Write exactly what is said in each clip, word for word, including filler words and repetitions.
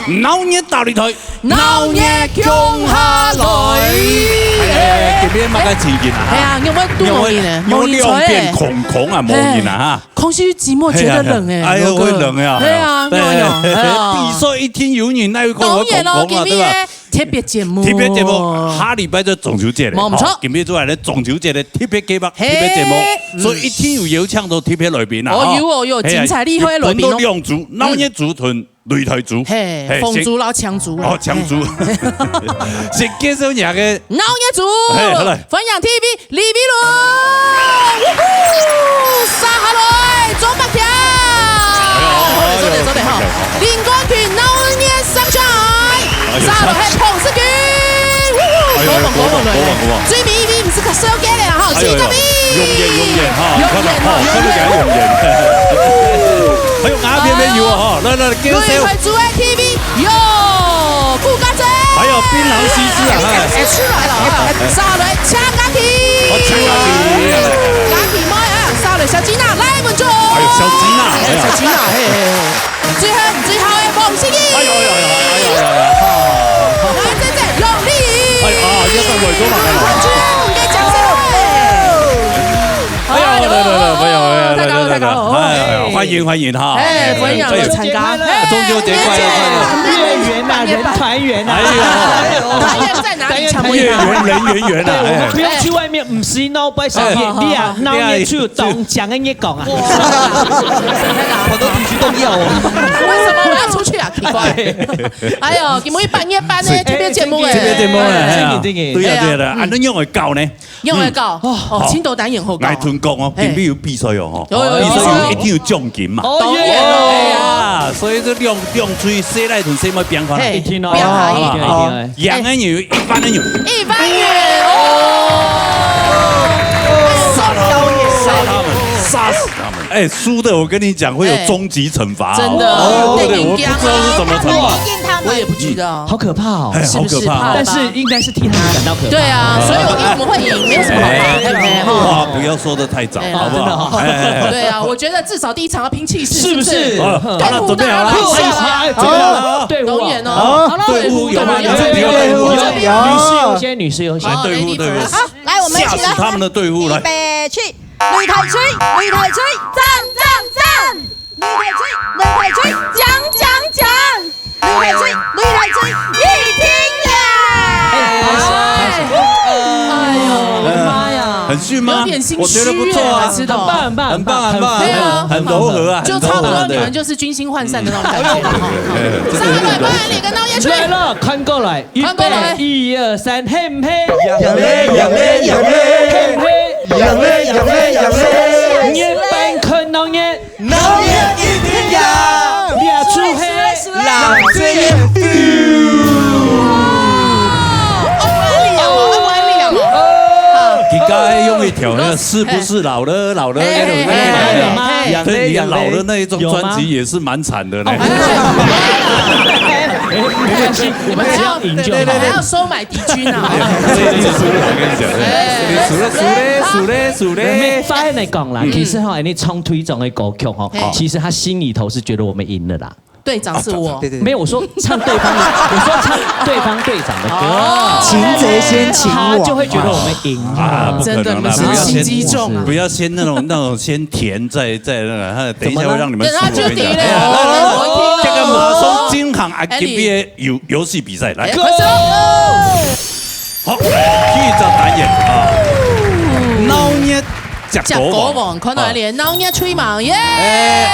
鬧熱打擂台，鬧熱共下來。哎，今日麼个情形啊？係啊，仰會堵無人呢？仰會，仰會兩邊空空啊，無人啊，哈。空虛寂寞覺得冷哎，哎喲，羅哥。會冷哎，哎呀，哎，仰會，哎呀。比賽一定有人，哪有可能會空空啊，當然咯，今日對吧？特別節目。特別節目，下禮拜就中秋節了，無錯。吼，今日就來了中秋節的特別計畫，嘿。特別節目，嗯。所以一定有邀請到特別來賓啊，哦，吼。有哦，有，嘿啊，精彩厲害的來賓哦。有分到兩組，鬧熱組同擂台組。嘿，嘿，紅組摎青組啦。哦，青組。嘿。先介紹你个鬧熱組，嘿，好來。歡迎T V 李美倫，嗚呼，續下來，鍾伯強。哎喲，好，坐定，坐定，好。林光群鬧熱上場，哎喲，續下來係彭世軍，嗚呼，哎喲，國王，國王，國王，國王。最尾一位毋係較少个了，吼，哎喲，七十位。永遠，永遠，哈，永遠，你看到，哈，永遠。真的給他永遠。還有哪邊沒有啊，哈，來，來，來，介紹。擂台組的T V 喲，顧家珍。還有檳榔西施啊，哎。西施來了，哎，續下來，請嘉琪。哦，請嘉琪。嘉琪妹啊，續下來，小吉娜，來，文竹。哎，小吉娜，哎，哎呀。小吉娜，嘿，嘿，嘿。最後，最後的黃心怡。哎喲，哎喲，哎喲，哎喲，哎喲。來，姐姐，用力。哎，啊，要上位坐嘛，哎喲。冠軍，給掌聲。 哎呀，來，來，來，哎呀，哎呀，大家好，來，來，來，大家好。哎，歡迎，歡迎哈。哎，歡迎來參加。哎，中秋節快樂，快樂。月圓啊，人團圓啊。哎呦。團圓在哪裡？月圓人圓圓啊，對，我們不用去外面，哎。毋使鬧，不好意思，哎。你啊，鬧熱就有當強的月光啊。哇。好多地區都要哦。為什麼我要出去啊？奇怪。哎呦，你們一半夜班呢，是。特別節目哎。特別節目哎，哎呀，正經，正經。對呀，對呀，對呀，嗯。啊，恁樣會搞呢？ 仰會搞？嗯。哦，哦，好。青島導演好搞哦。𠊎同你講哦，嘿。今日有比賽哦，吼。有，有，有比賽哦。比賽有一定有獎金嘛。哦，當然咯。哎呀，所以這兩，兩隊細賴同細妹變化啦。嘿，一定哦。變化，好不好？一定哦，一定哦。贏个人有一萬个銀。一萬元哦。殺他們，殺他們，殺死他們。哎，輸的，我跟你講，會有終極懲罰哦。哎。真的。哦，對，對，對，我不知道是什麼懲罰。我也不知道。好可怕哦。哎，是不是？好可怕哦。怕吧？但是應該是替他們感到可怕。對啊，所以我，因為我們會贏，沒有什麼好怕的。哎，哎，哎，哦。話不要說得太早，哎，好不好？真的哦。哎，哎，哎。對啊，我覺得至少第一場要拼氣勢，是不是？是不是？哦，好了，對付大家準備好了。好，好，好，準備好了。好，隊伍啊。導演哦。好了，隊伍有嗎？有，有，有，有，有。女士優先，女士優先。好，隊伍，隊伍。Lady first。好，來，我們一起來。嚇死他們的隊伍，來。預備，起。擂台吹，擂台吹，讚，讚，讚。 擂台吹，擂台吹，講，講，講。擂台吹，擂台吹，一定要。哎，拍手，拍手。哎呦，我的媽呀。很遜嗎？有點心虛耶，我覺得不錯啊。知道。很棒，很棒，很棒，很棒，對啊。很柔和啊，就差不多你們就是軍心渙散的那種感覺了哈。很柔和，對。哎，這個，這個。上來，不然你跟鬧熱吹。來了，看過來，預備，看過來。一二三，嘿，嘿。贏咧，贏咧，贏咧。嘿，嘿。贏咧，贏咧，贏咧。熱班看鬧熱。 鬧熱一定要，這就係藍色个feel。佢剛才用一條那個是不是老了，老了，嘿，嘿，嘿，嘿，嘿。所以你老了那一張專輯也是蠻慘的呢。有嗎？沒關係，我們只要贏就好。對，對，對，對。還要收買敵軍啊。這個就是我跟你講，你輸了，輸了，輸了，輸了。沒，發現來講啦，嗯。其實哈，你唱推崇的歌曲哈，嘿。其實他心裡頭是覺得我們贏了啦。 隊長是我。對，對，對。沒有，我說唱對方的，我說唱對方隊長的歌。哦。擒賊先擒王嘛。他就會覺得我們贏了。啊，不可能啦，真的，你們是心機重啊。不要先，不要先那種，那種先甜在，在那個，他等一下會讓你們輸，怎麼了？我跟你講。等下就贏了。來，來，來，來，這個馬上進行啊，哎，你今天遊，遊戲比賽，來。哎，快手。好，第一隻單元啊，鬧熱 接歌王，接歌王，看到你，鬧熱吹猛，耶！哎，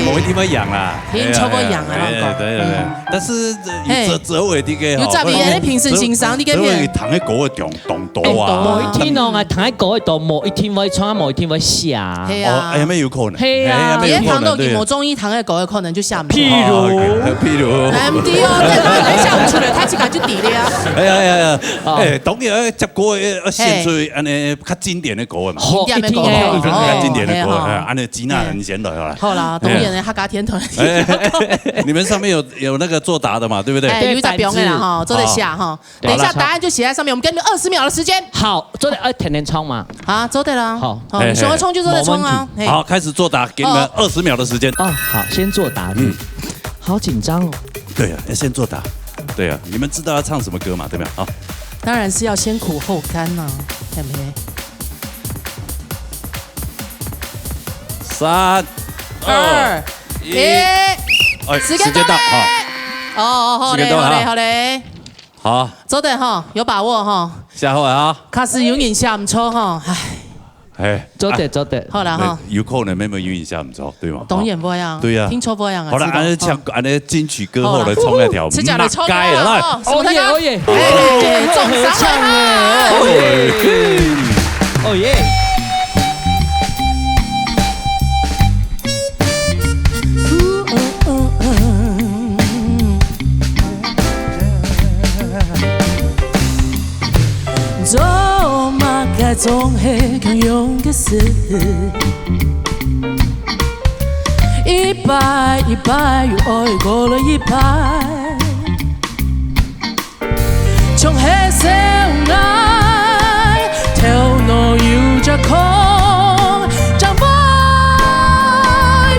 好，無一定會贏啦。聽說會贏啊，哎，哎，哎，對，對，對。嗯。但是，呃，嘿。有折，折尾的个吼，有折尾的，你評審先生，你个評。折尾彈个歌會當，當多啊。當多啊。無一定哦，啊，彈个歌會多，無一定會唱，無一定會寫啊。係啊。哦，哎，也有可能。係啊。哎，也有可能，你彈到佢無中意彈个歌，可能就下面。譬如。哦，OK，譬如。哎，毋對哦，這个人想毋出來，他自家就知了啊。哎呀，哎呀，哎呀，哦。哎，當然，哎，接歌的，呃，選出按呢較經典的歌。嘛。好，經典的歌曲，一定的。哦，較經典的歌，嘿，好。哎，恁樣，吉娜，嘿。你先來，好啦。好啦，當然的，客家天團。哎，哎，哎，你們上面有，有那個作答的嘛，對不對？哎，有一隻表演啦，哈，做得寫哈。好。等一下答案就寫在上面，我們給你們二十秒的時間。好，做得，呃，天天唱嘛。啊，做得啦。好。好，哎，你想要唱就做得唱啊。哎。嘿。好，開始作答，給你們二十秒的時間。哦，好，先作答。嗯。好緊張哦。對啊，要先作答。對啊，你們知道要唱什麼歌嘛，對不對？好。當然是要先苦後甘啊，對不對？三、二、二、一。一。哎，時間到嘞。時間到，好。哦，好嘞，時間到，好嘞，好。好嘞。好。做得吼，有把握吼。寫好啊。假使有人寫毋著吼，唉。哎，做得，啊，做得。好啦吼。有可能乜有人寫毋著，對嗎？當然會啊，對啊。聽說會啊，好啦，知道。恁樣唱，吼。恁樣金曲歌后來唱一條，好啦。自家來唱啊，來。哦，哦耶，哦耶。哎，中獎了。哦耶。哦耶。 做麼个總係共樣个事？一擺一擺又愛過來一擺。 像係少年，頭腦有隻空，正會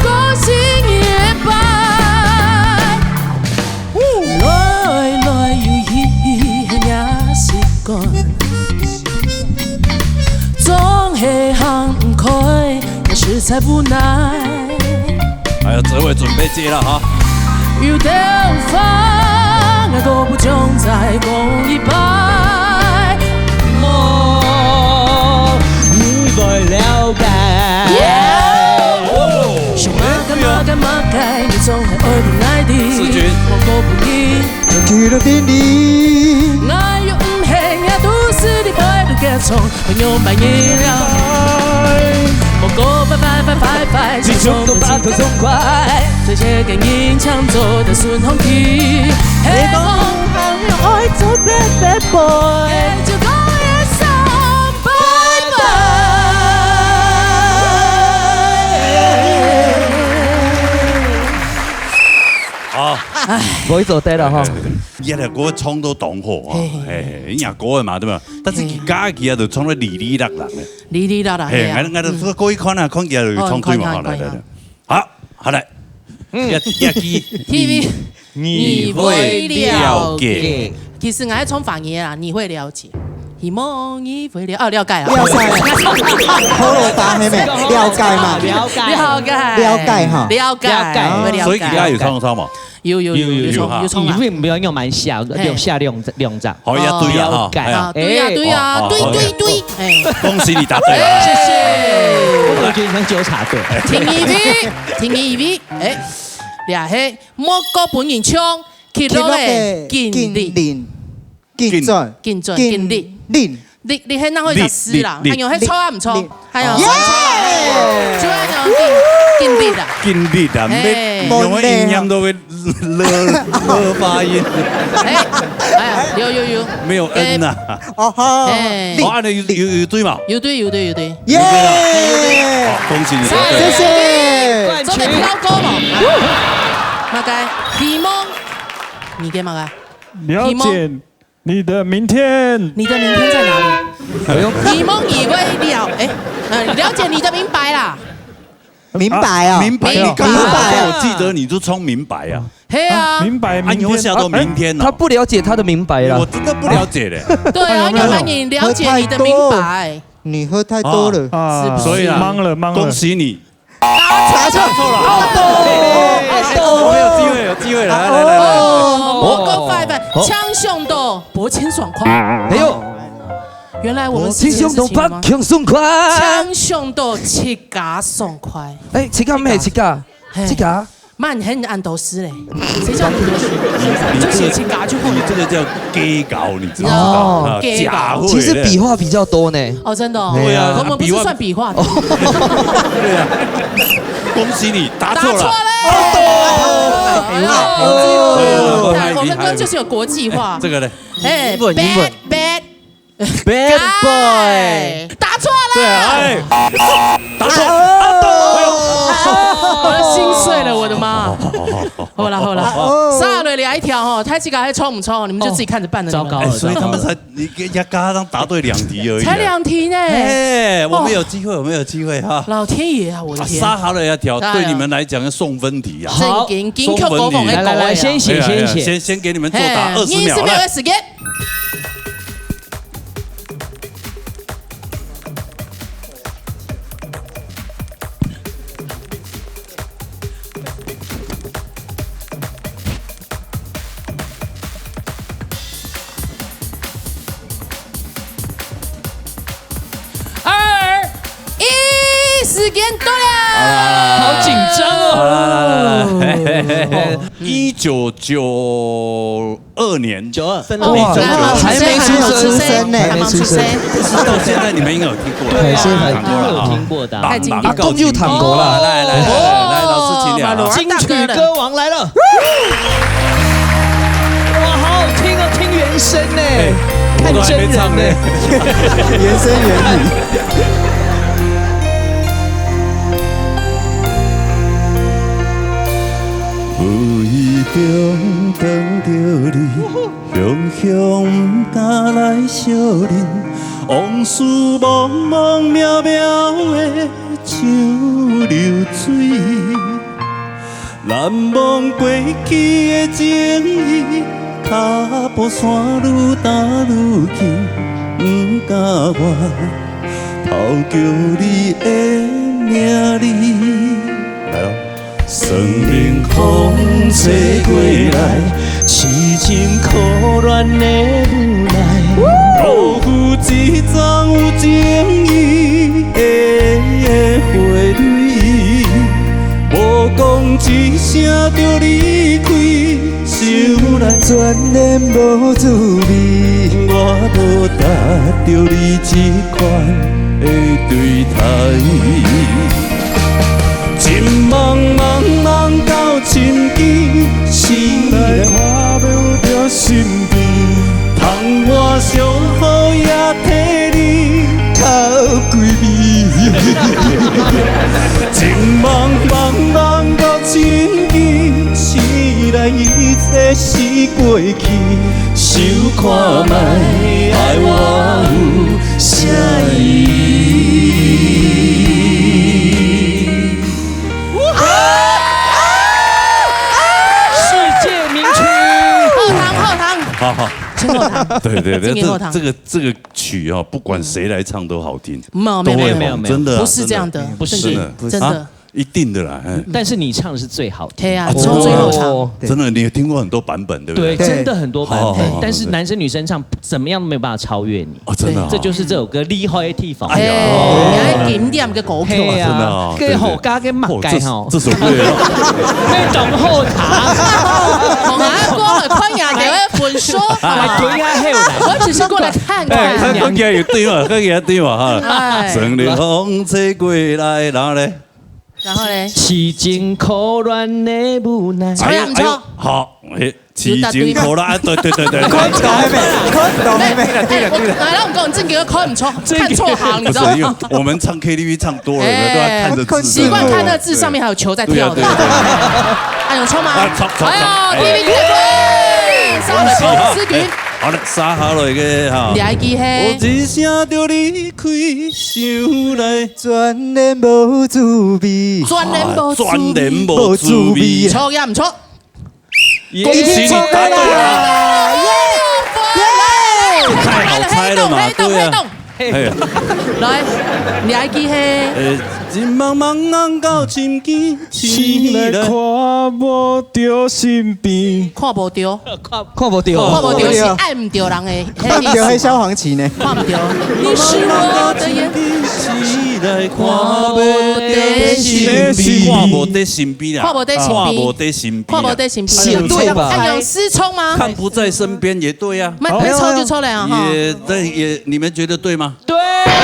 過新一擺。來來又去，係若時間，總係行毋開，也實在無奈。 哎呀，哲偉準備接了哈。有兜風，𠊎都不想再講一擺。無，你會了解。耶！想麼个麼个麼个，你總係愛分𠊎知。世鈞。我講分你。 就去到天地。𠊎又毋係若都市裡背都結束，朋友半夜了。莫過快快快快快，你衝動把頭衝快。最切个人搶做得順風去。你講朋友愛做bad bad boy。就講一聲bye bye。好。唉。毋會做得了哈。 這條歌唱到當好啊，嘿，嘿，嘿。嘿，嘿，人家歌的嘛，對吧？但是佢家己啊，就唱到離離落落的。離離落落，嘿，嘿啊。𠊎，𠊎就說過去看啊，看佢啊，就唱對嘛，哦，好，來，來，來。看，看，看。好，好，來。嗯。這，這句，T V，你，你會了解。你會了解。其實𠊎愛唱華語的啦，你會了解。 希望你會了，哦，了解啊。了解。好了吧，妹妹，了解嘛。了解。了解。了解哈。了解，了解。會了解。所以佢家有唱，有唱嘛？有，有，有，有，有唱，有唱啊。你為什麼要用蠻下，對。用下兩，兩張？好，也對啊，哈。了解。哎呀。啊，對啊，對啊，哦，哦，對，對，對。哎。恭喜你答對了。謝謝。我覺得你像糾察隊。第二位，第二位，哎，這係莫過分人唱，去落个，去落个，經歷。經歷。 緊轉，緊轉，經歷。歷。歷，歷係哪會一隻詩啦？力，力，力。還有係錯啊毋錯？力。還有，耶！就係那種經，經歷啦。經歷啦，嘿。用个音念都會落，落發音。哎，哎呀，有，有，有。沒有N啊。哎。哦吼。哎。歷。哦，恁樣有，有，有對嘛？有對，有對，有對。耶！有對啦。好，恭喜你答對。謝謝。冠軍。做得跳高無？麼个？希望，你个麼个？了解。希望。 你的明天。你的明天在哪裡？哎喲。希望你會了，哎，呃，了解你的明白啦。明白啊。明白，明白。你剛剛說，我記得你就唱明白啊。嘿啊。啊，明白明天。啊，你會想到明天哦。哎，他不了解他的明白啦。我真的不了解嘞。對啊，哎，有沒有？要不然你了解你的明白。你喝太多了。啊，是不是？所以啊，懵了，懵了。恭喜你。 答錯了。答錯了。哦，有機會，有機會，來，來，來，來。哦，莫過快快，哦。請上到八千爽快。哎喲。原來我們是這個事情嗎？八千爽快。請上到自家爽快。哎，自家咩？自家？嘿。自家？慢很恁多事嘞，誰叫你不去？你，你這個，就寫自家就好了。你這個叫假搞，你知道嗎？哦。啊，假貨嘞。其實筆畫比較多呢。 哦，真的哦。對啊，我們不是算筆畫的。筆畫。對啊，恭喜你答錯了。答錯了。哦，哎呦，哎呦，我們歌就是有國際化。這個呢？哎，英文，英文。Bad, bad。Bad boy。答错了。对，哎，答错，啊，我的心碎了，我的妈！好了好了，下来了一条哈，大自家还抽不抽？你们就自己看着办了。糟糕哎，所以他们才，你跟人家刚刚答对两题而已。才两题呢。哎，我们有机会，我们有机会哈。老天爷啊，我的天！啊，杀好了要条，加油对你们来讲要送分题啊。正经，金曲歌王的送分题歌啊来来来，先写，哎呀哎呀先写。先先给你们作答哎二十秒，二十秒来。的时间。二一，时间到了。好紧张哦。好了，来来来来来，一九九二年，九二，哦一九九二还没出生还没出生呢，还没出生。但是到现在你们应该有听过了，对啊有听过了哈。有听过的啊。太经典人民告都有听过啦。来来来来来，老师请讲。哦金曲歌王来了。哇，好好听哦，听原声呢，哎看真人呢。原声原语。无意中撞着你，雄雄毋敢来相认，往事茫茫渺渺的像流水。 难忘过去的情谊，脚步线愈踏愈近，毋敢越头叫你的名字。来咯。酸冷风吹过来，痴情苦恋的无奈。辜负一桩有情义的花蕊。 无讲一声就离开，想来全然无滋味。我无值得你这款的对待。情茫茫，茫到深更，醒来看无着身边。 窗外小雨也替你哭几暝。情茫茫，茫到深更，醒来一切是过去，想看覓，爱我有啥意义？世界名曲。后堂后堂，好好，真后堂。对对对，敬业后堂这这个这个曲哦，不管谁来唱都好听，没有都会没有没有没有，红，真的啊不是这样的，真的不是真的真的真的啊，一定的啦，哎，但是你唱的是最好听。对啊，哦从最后唱。对真的，你有听过很多版本，对不对，对？真的很多版本，好好好但是男生女生唱怎么样都没有办法超越你。哦，真的哦，这就是这首歌厉害的地方。嘿，哎呀你要经典个歌曲嘿啊。真的哦，啊，给好加给马哦改哈这，这首歌也要被懂后堂。我们过了看雅姐的分数，好哎，吗？对呀，还有我只是过来看哎，看。看看起来有对嘛，看起来对嘛哈。哎，整个风吹过来，然后呢？然后嘞，痴情苦恋的无奈。哎呀哎呦，好，哎，痴情苦恋，对对对对，看懂了没？看懂了没？哎，我来让我跟你正哥看错，看错行，你知道吗？不是，因为我们唱K T V唱多了，有没有都要看着字。习惯看那字上面还有球在跳的。对啊对啊对啊。哎，有错吗？啊，错错错哎呦哎，D V D的歌，稍微公司局，好了，杀好了一个哈。你还记嘿？一声就离开，想来全然无滋味。全然无全然无滋味。错也唔错。恭喜你答对了，耶！太好猜了嘛，对啊。哎，来，你还记嘿？呃，情茫茫，人到深更，醒来看无着身边。看无着，看无着，看无着是爱唔着人的，看无着还消黄旗呢。看唔着。你是我的眼，醒来看无着身边，看无着身边啦，看无着身边看无着身边啦，看无着身边。写对吧哎，有失聪吗？看不在身边也对啊。那没错就错了啊哈。也，但也，你们觉得对吗？对，哎，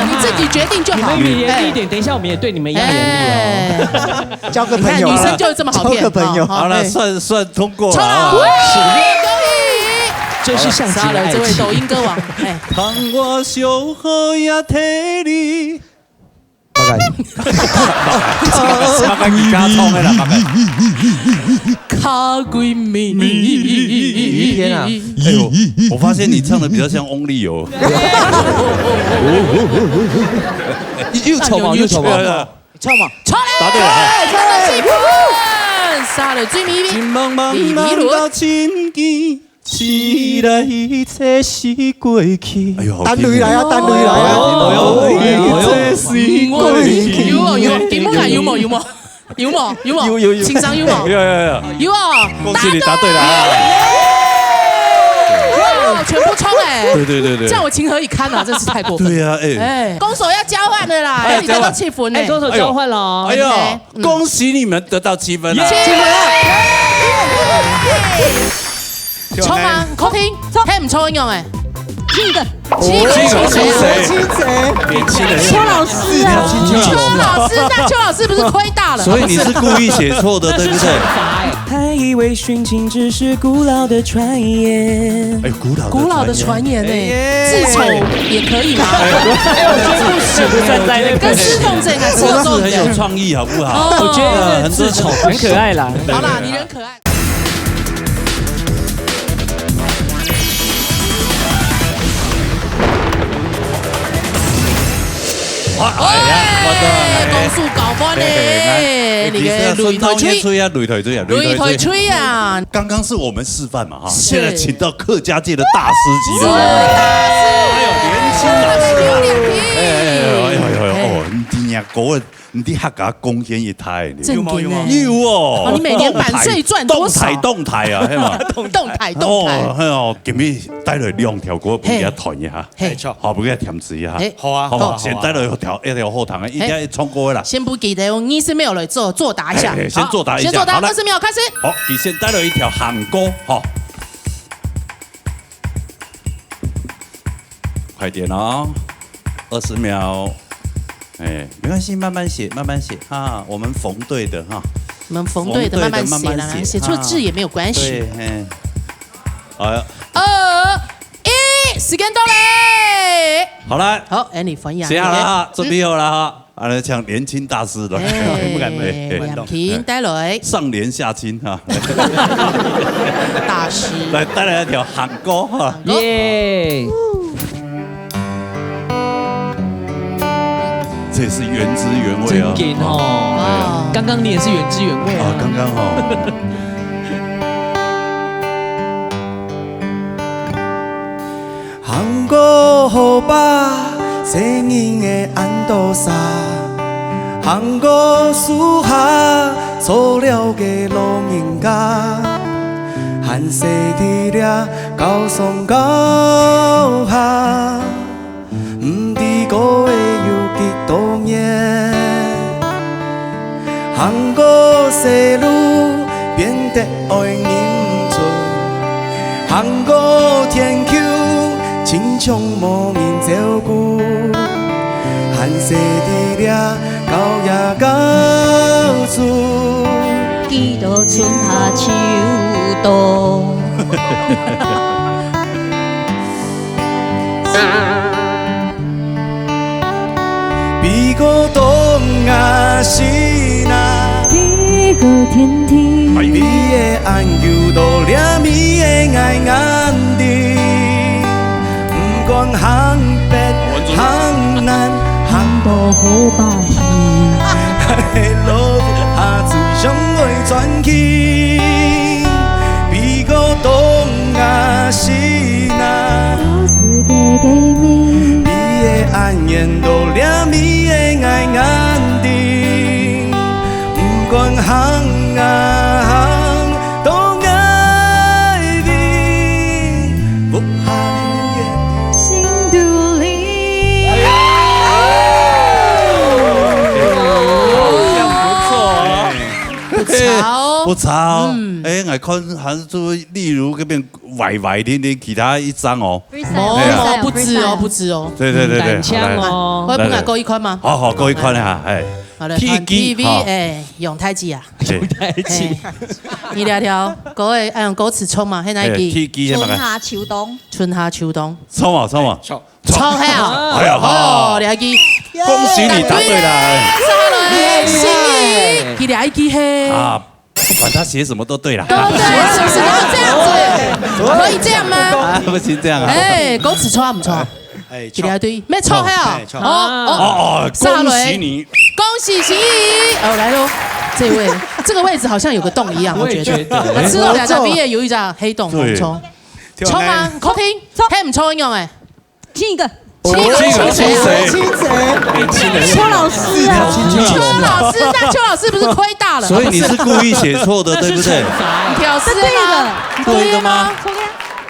你自己决定就好。你们严厉一点，等一下我们也对你们一样严厉哦。哎，交个你看朋友啊，女生就是这么好骗，交个朋友。好好了，哎算算通过抽了，了啊。恭喜！真是像极了爱情。好了，这位抖音歌王，哎。当我小可也替你。大概。马上给他唱的了，马上。卡贵米。天啊。哎呦，我发现你唱得比较像翁立友。又唱嘛，又唱嘛。对啊，对啊。唱嘛。唱嘞！答对了哈。哎，唱了七分，杀了最尾一名。今茫茫难到今天，起来一切是过去。哎呦，等雷来啊，等雷来啊。哎呦，哎呦，哎呦。一切是过去。有哦，有哦，给我看，有没有，有没有？有没有？有没有？有，有，有。情商有没有？有，有，有。有哦。恭喜你答对了啊。哇，全部冲哎。对，对，对，对。这样我情何以堪啊，真是太过分。对啊，哎。哎。攻守要交换的啦，哎，哎，你得到七分呢。哎，攻守交换了哦。哎呦，哎，嗯。恭喜你们得到七分啊。耶！冲啊，扣分，还唔错用哎。七个。七个，七个，谁啊？七个。邱老师啊。邱老师，那邱老师不是亏大了？所以你是故意写错的，对不对？还以为殉情只是古老的传言。哎，古老的古老的传言呢，哎。自丑也可以吗？哎，我觉得不行，不算在那个。跟失控症啊，失控症。我们是很有创意，好不好？哦。我觉得很自丑，很可爱啦。好啦，你人可爱。 好，哎呀，我的，哎，攻守交换呢，嘿，嘿，来，你个擂台吹。啊，擂台吹啊，擂台吹啊。刚刚是我们示范嘛，哈，是。现在请到客家界的大师级的人物。是大师。哎呦，年轻老师啊。哎，哎，哎，哎，哎，哎，哦，你听啊，各位 你對客家貢獻一大呢。正經欸。有無，有無？有哦。哦，你每年版稅賺多少？動態，動態啊，係嘛？動態，動態。哦，係哦，今日帶來兩條歌，分佢彈一下。嘿。嘿。好，分佢填詞一下。嘿。好啊，好不好？好啊，好啊。先帶來一條，一條好聽的，一定要唱歌的啦。嘿。先不急的，我們先沒有來做，作答一下。嘿，嘿，先作答一下。好，先作答，好，來。二十秒開始。好，你先帶來一條韓歌，哈。 快點哦，二十秒。哎，沒關係，慢慢寫，慢慢寫哈，我們縫對的哈。我們縫對的，縫對的，慢慢寫啦，慢慢寫，寫錯字也沒有關係。哈。對，嘿。哎呀。二、一，時間到嘞。好了。好，哎，你翻譯啊。寫好了哈，準備好了哈。 啊，來請年輕大師來，哎，不敢，哎，哎，梁平帶來。上聯下親哈。大師。來，帶來一條韓歌哈。耶！這也是原汁原味啊。正經哦。哦。剛剛你也是原汁原味啊。啊，剛剛哦。 行過河壩，細人仔恁多沙。行過樹下，坐了个老人家。還細在這高上高下，毋知過个有幾多年。 行過細路，變得愛認真。行過田坵，親像無人照顧。還細在這搞呀搞做，幾多春夏秋冬。 飛過東啊西啊，飛過天地。你个恁久到這味个𠊎眼裡，毋管行北行南，行到河壩去，係路下最想愛轉去。飛過東啊西啊， 世界个味。你个恁遠到這味个𠊎眼裡，毋管行啊行到𠊎面，不行遠。心肚裡。哎呀，好像不錯啊。不差哦。不差哦。嗯。哎，𠊎看還是就例如這邊 歪歪天天其他一張哦。Freestyle，無，哎呀。無，不止哦，不止哦。對，對，對，對，嗯，敢搶哦。好，來，來，來。我本來過一款嘛。好，好，過一款哈，哎。好了，T G，看T V，哈。哎，用台语啊。用台语。哎，你聊聊，各位，哎，用歌词唱嘛，现在哎，一句。T G，那个。春夏秋冬。春夏秋冬。唱啊，唱啊。唱。唱嘿啊。哎呀，哦，好。了解。恭喜你答对了。耶，耶，耶。一句嘿。啊，不管他写什么都对了。都对，是不是？要这样子，可以这样吗？啊，不行，这样啊。哎，歌词唱不唱？哎，一大堆，没错，唱，嘿哦。哎，唱。哦，哦，哦，哦，下回。恭喜你。恭喜心怡。哦，来喽，这位，这个位置好像有个洞一样，我觉得。我也觉得。啊，吃了两个毕业有一张黑洞，对。冲。冲啊，冲。扣听，冲。嘿，唔冲用哎。亲一个。亲一个，亲谁？亲谁？哎，亲人。邱老师啊。邱老师，那邱老师不是亏大了？所以你是故意写错的，对不对？你挑事吗？对的。对的吗？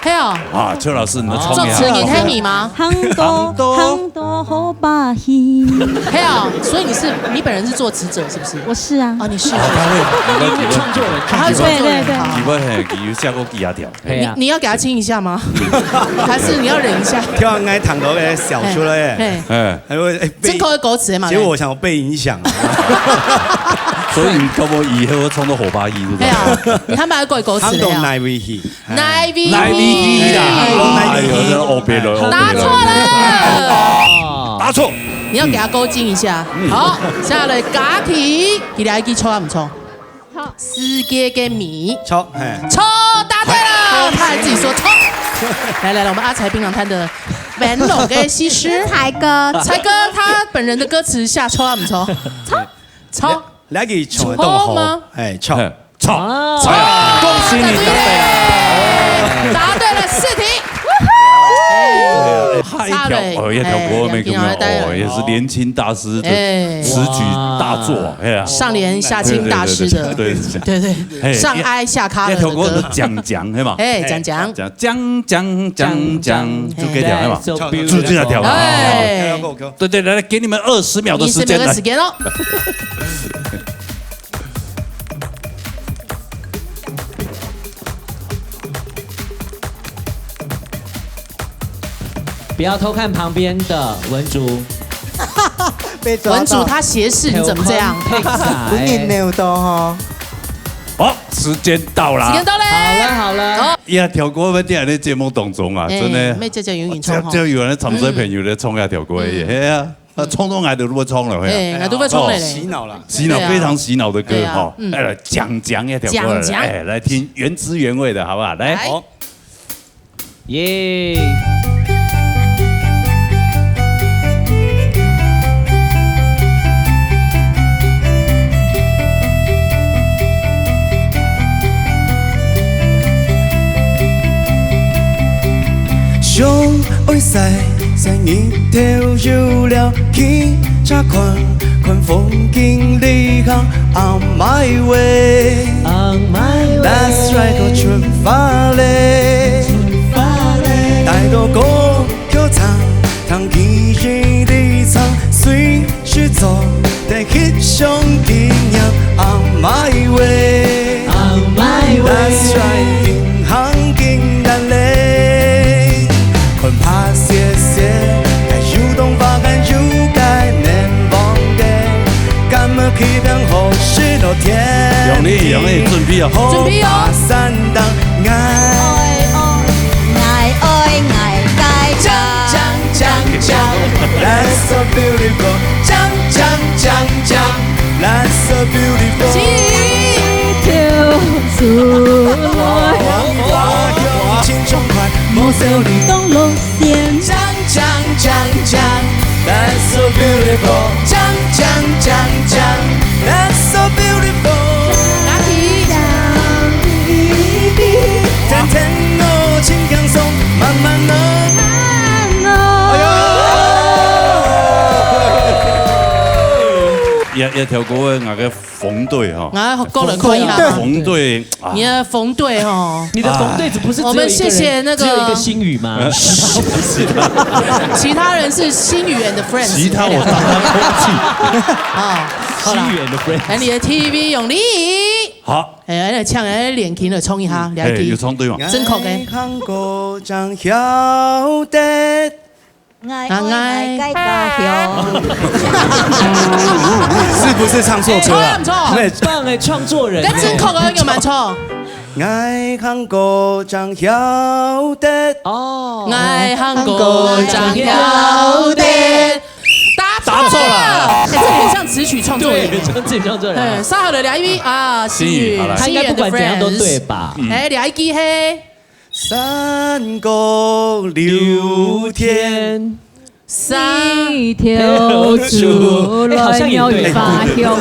嘿哦。啊，邱老师，你的聪明啊。做情人黑你吗？很多，很多。很多好把戏。嘿哦，所以你是，你本人是作词者是不是？我是啊。哦，你是。哦，他会，他会创作人，啊，他是创作人。对，对，对。好。你会很，你有下过吉他条。嘿啊。你，你要给他亲一下吗？还是你要忍一下？听完刚才谈到个笑出来。嘿。哎。哎，我，哎，被，真可以歌词嘛，其实我想被影响。所以你搞不好以后会唱到火把戏，是不是？嘿啊，你还蛮会歌词的呀。谈到哪位去？ 哪位？哪位去啦？哎，哎，哎，哎，哦，别了，哦，答错了。别了。答错。你要给他勾筋一下。嗯。好，下来，佳琪，你来一句错啊，不错？好。世界个谜。错，嘿。错，答对了，哎，他还自己说错。来来来，我们阿财槟榔摊的文龙个西施。是才哥。才哥他本人的歌词下错啊，不错？错。错。来，来一句唱得到好。错吗？哎，错。嘿。 错，哦。错，恭喜你答对了。答对了，四题。哎，哎，下一條，差了，哦，一條歌，哎，沒有，沒有，哦，也是連琴大師的，哎，詞曲大作，哇。哎呀。上聯下清大師的，對，對，對，對，對。對，對，對，嘿，上哀下卡了的歌。一條歌是講講，嘿嘛？哎，講講。講，講，講，講，講，就這條，嘿嘛？哎，就這條嘛。哎。對，對，來，來，給你們二十秒的時間，來。二十秒的時間哦。 不要偷看旁邊的文竹。被抓到。文竹他斜視，你怎麼這樣？有人有到吼。好，時間到啦。時間到嘞。好了，好了。好。哎呀，跳過問題，你節目當中啊，哎，真的。沒這叫永遠衝吼。只要有人唱這朋友的衝啊，跳過而已，嗯。嘿啊。 啊，衝動來的如果衝了，嘿啊。哎，來都會衝了嘞。哦，洗腦啦。洗腦，對啊。非常洗腦的歌，對啊，哈。嗯。哎，來，講講也跳過來了。講講。哎，來聽原汁原味的，好不好？來。來。好。耶。 想愛曬，曬日頭又尞，騎車看，看風景旅行，On my way。On my way。That's right，我出發咧。出發咧。戴到高級車，聽記憶裡唱，隨 時做得翕相紀念，On my way。On my way。That's right，銀行緊來咧。看白雪雪，又當花開又該難忘个，感覺氣氛好，失落天地。用力，用力，準備哦。準備哦。好爬山頂，愛，愛，愛，愛，愛，愛，愛。 锺锺锺锺，That's so beautiful。锺锺锺锺，That's so beautiful。心怡。青春快，無少年。锺锺锺锺，That's so beautiful。锺锺锺锺，That's so beautiful。哪裡？天天哦，真輕鬆，慢慢哦。 哎喲，也，也跳過我个紅隊哈。啊，過了，可以了。紅隊啊。你的紅隊哈。你的紅隊子不是只有一個人，我們謝謝那個只有一個心怡嗎？呃，不是的。其他人是心怡and friends。其他我當他空氣。啊，好啦。心怡and friends。哎，你的T V用力。好。哎，來唱，哎，練琴了，衝一下，了解。哎，有衝對嗎？真酷的。愛啊，愛愛該家鄉。是不是唱錯歌啊？哎，錯啊，錯。那很棒哎，創作人。跟正確个有蠻錯。愛行過正曉得。哦。愛行過正曉得。答錯了。答錯了。哎，這很像詞曲創作人。對，很像詞曲創作人啊。哎，上好了，聊一位啊，心宇，心宇，好來。他應該不管怎樣都對吧？心宇的friends。嗯。哎，聊一句嘿。 山歌流天。山，你跳出來，哎，好像也對。鳥語花香。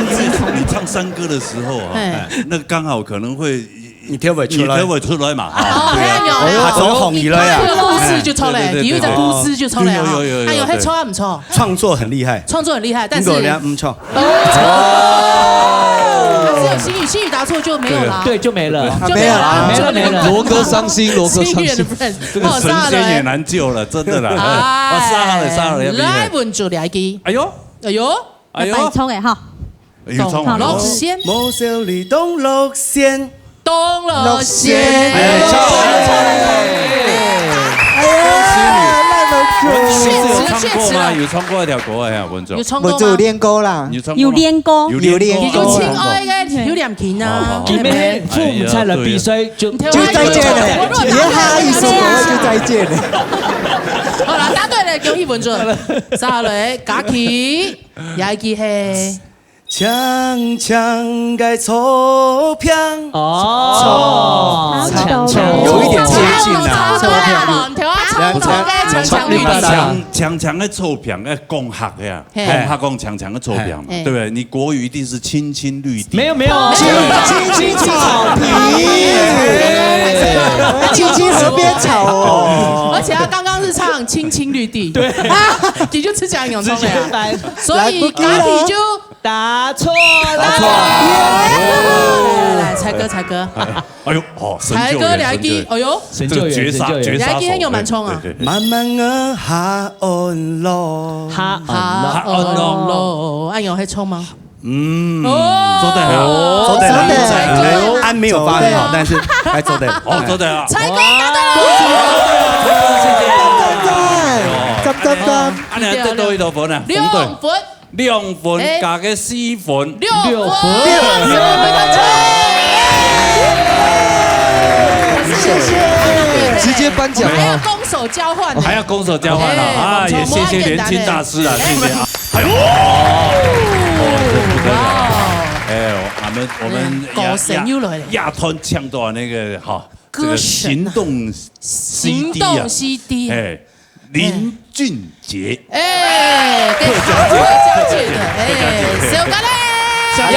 你唱山歌的時候啊，哎。哎，那剛好可能會，你跳不出來。你跳不出來嘛，啊，哦，對啊。哎呀，他走紅起來啊。哎，故事就出來，哎，對，對，對，有一個故事就出來哈。對，有，有，有，有，哎呦，對。還錯啊，毋錯。創作很厲害。創作很厲害，但是不過人家毋錯。 啊，只有心宇，心宇答錯就沒有了。對，就沒了。對，就沒有了，啊，沒有了，沒有了。羅哥傷心，羅哥傷心。心宇的friends，這個神仙也難救了，哦，真的啦。哎。哦，殺了，殺了，要厲害。來，文竹來一句。哎呦。哎呦。哎呦。要帶唱的哈。有唱嗎？當樂仙。無小李當樂仙。 當樂仙。哎，唱。哎呀，爛了。文竹有唱過嗎？確實，確實。有唱過一條歌哎呀，文竹。有唱過嗎？文竹有練過啦。你有唱過嗎？有練過。有練過。你就親愛的，有練琴啊。好，好，好。你們父母在了，哎呀，比賽就，就再見了，也下一首歌就再見了。好了，答對了，恭喜文竹。下來，嘉琪，下一句嘿。 長長个草坪。哦，長長。長長。有一點接近啊。草坪。來，來，長長綠地。長長个草坪，哎，講客个呀，嘿。講客講長長个草坪嘛，嘿。對不對？你國語一定是青青綠地。沒有，沒有。青青草坪。青青河邊草哦。而且他剛剛是唱青青綠地。對。你就只講永通了呀。直接翻。所以來，不給了。嘉琪就 答錯了。答錯了。來，來，來，來，猜歌，猜歌。哎，哎呦，哦，神救援，猜歌，來一句，神救援。哎呦。神救援，這個絕殺，神救援。絕殺手。來一句，很有蠻衝啊。對，對，對。慢慢个下安路。下安路。下安路，哎呦，還衝嗎？嗯。哦。做得好，做得好。做得好。哎呦。安沒有發很好，但是還做得好。哦，做得好。猜歌答對了。讚，讚，讚。啊，你還得到幾多分啊？兩分。紅隊。 兩分，哎。加个四分。六分。六分。六分。謝謝。直接頒獎啊。還要攻守交換呢。還要攻守交換啊，哎，啊，也謝謝連青大師啊，謝謝啊。哎呦，哦，這不得了。哇哦。哎，我們，我們亞，嗯，歌神又來了。亞，亞團搶奪那個，哈，這個行動CD啊。行動CD。哎，林俊傑。 哎，對，客家界，客家界的，哎，客家界的。小咖喱。小咖喱，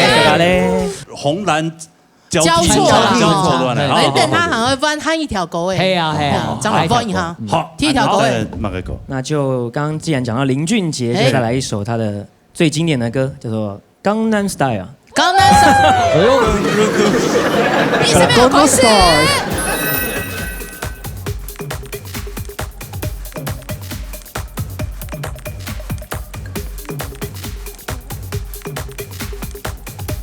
小咖喱。紅藍交替，交錯了。交錯亂了，哎，好，好，好。等下還會換，換一條歌哎。嘿啊，嘿啊。哦，正來換一下。好，第一條歌哎。啊，那個歌。那就剛剛既然講到林俊傑，哎。就帶來一首他的最經典的歌，叫做 江南Style。江南Style。哎呦。你是沒有口水。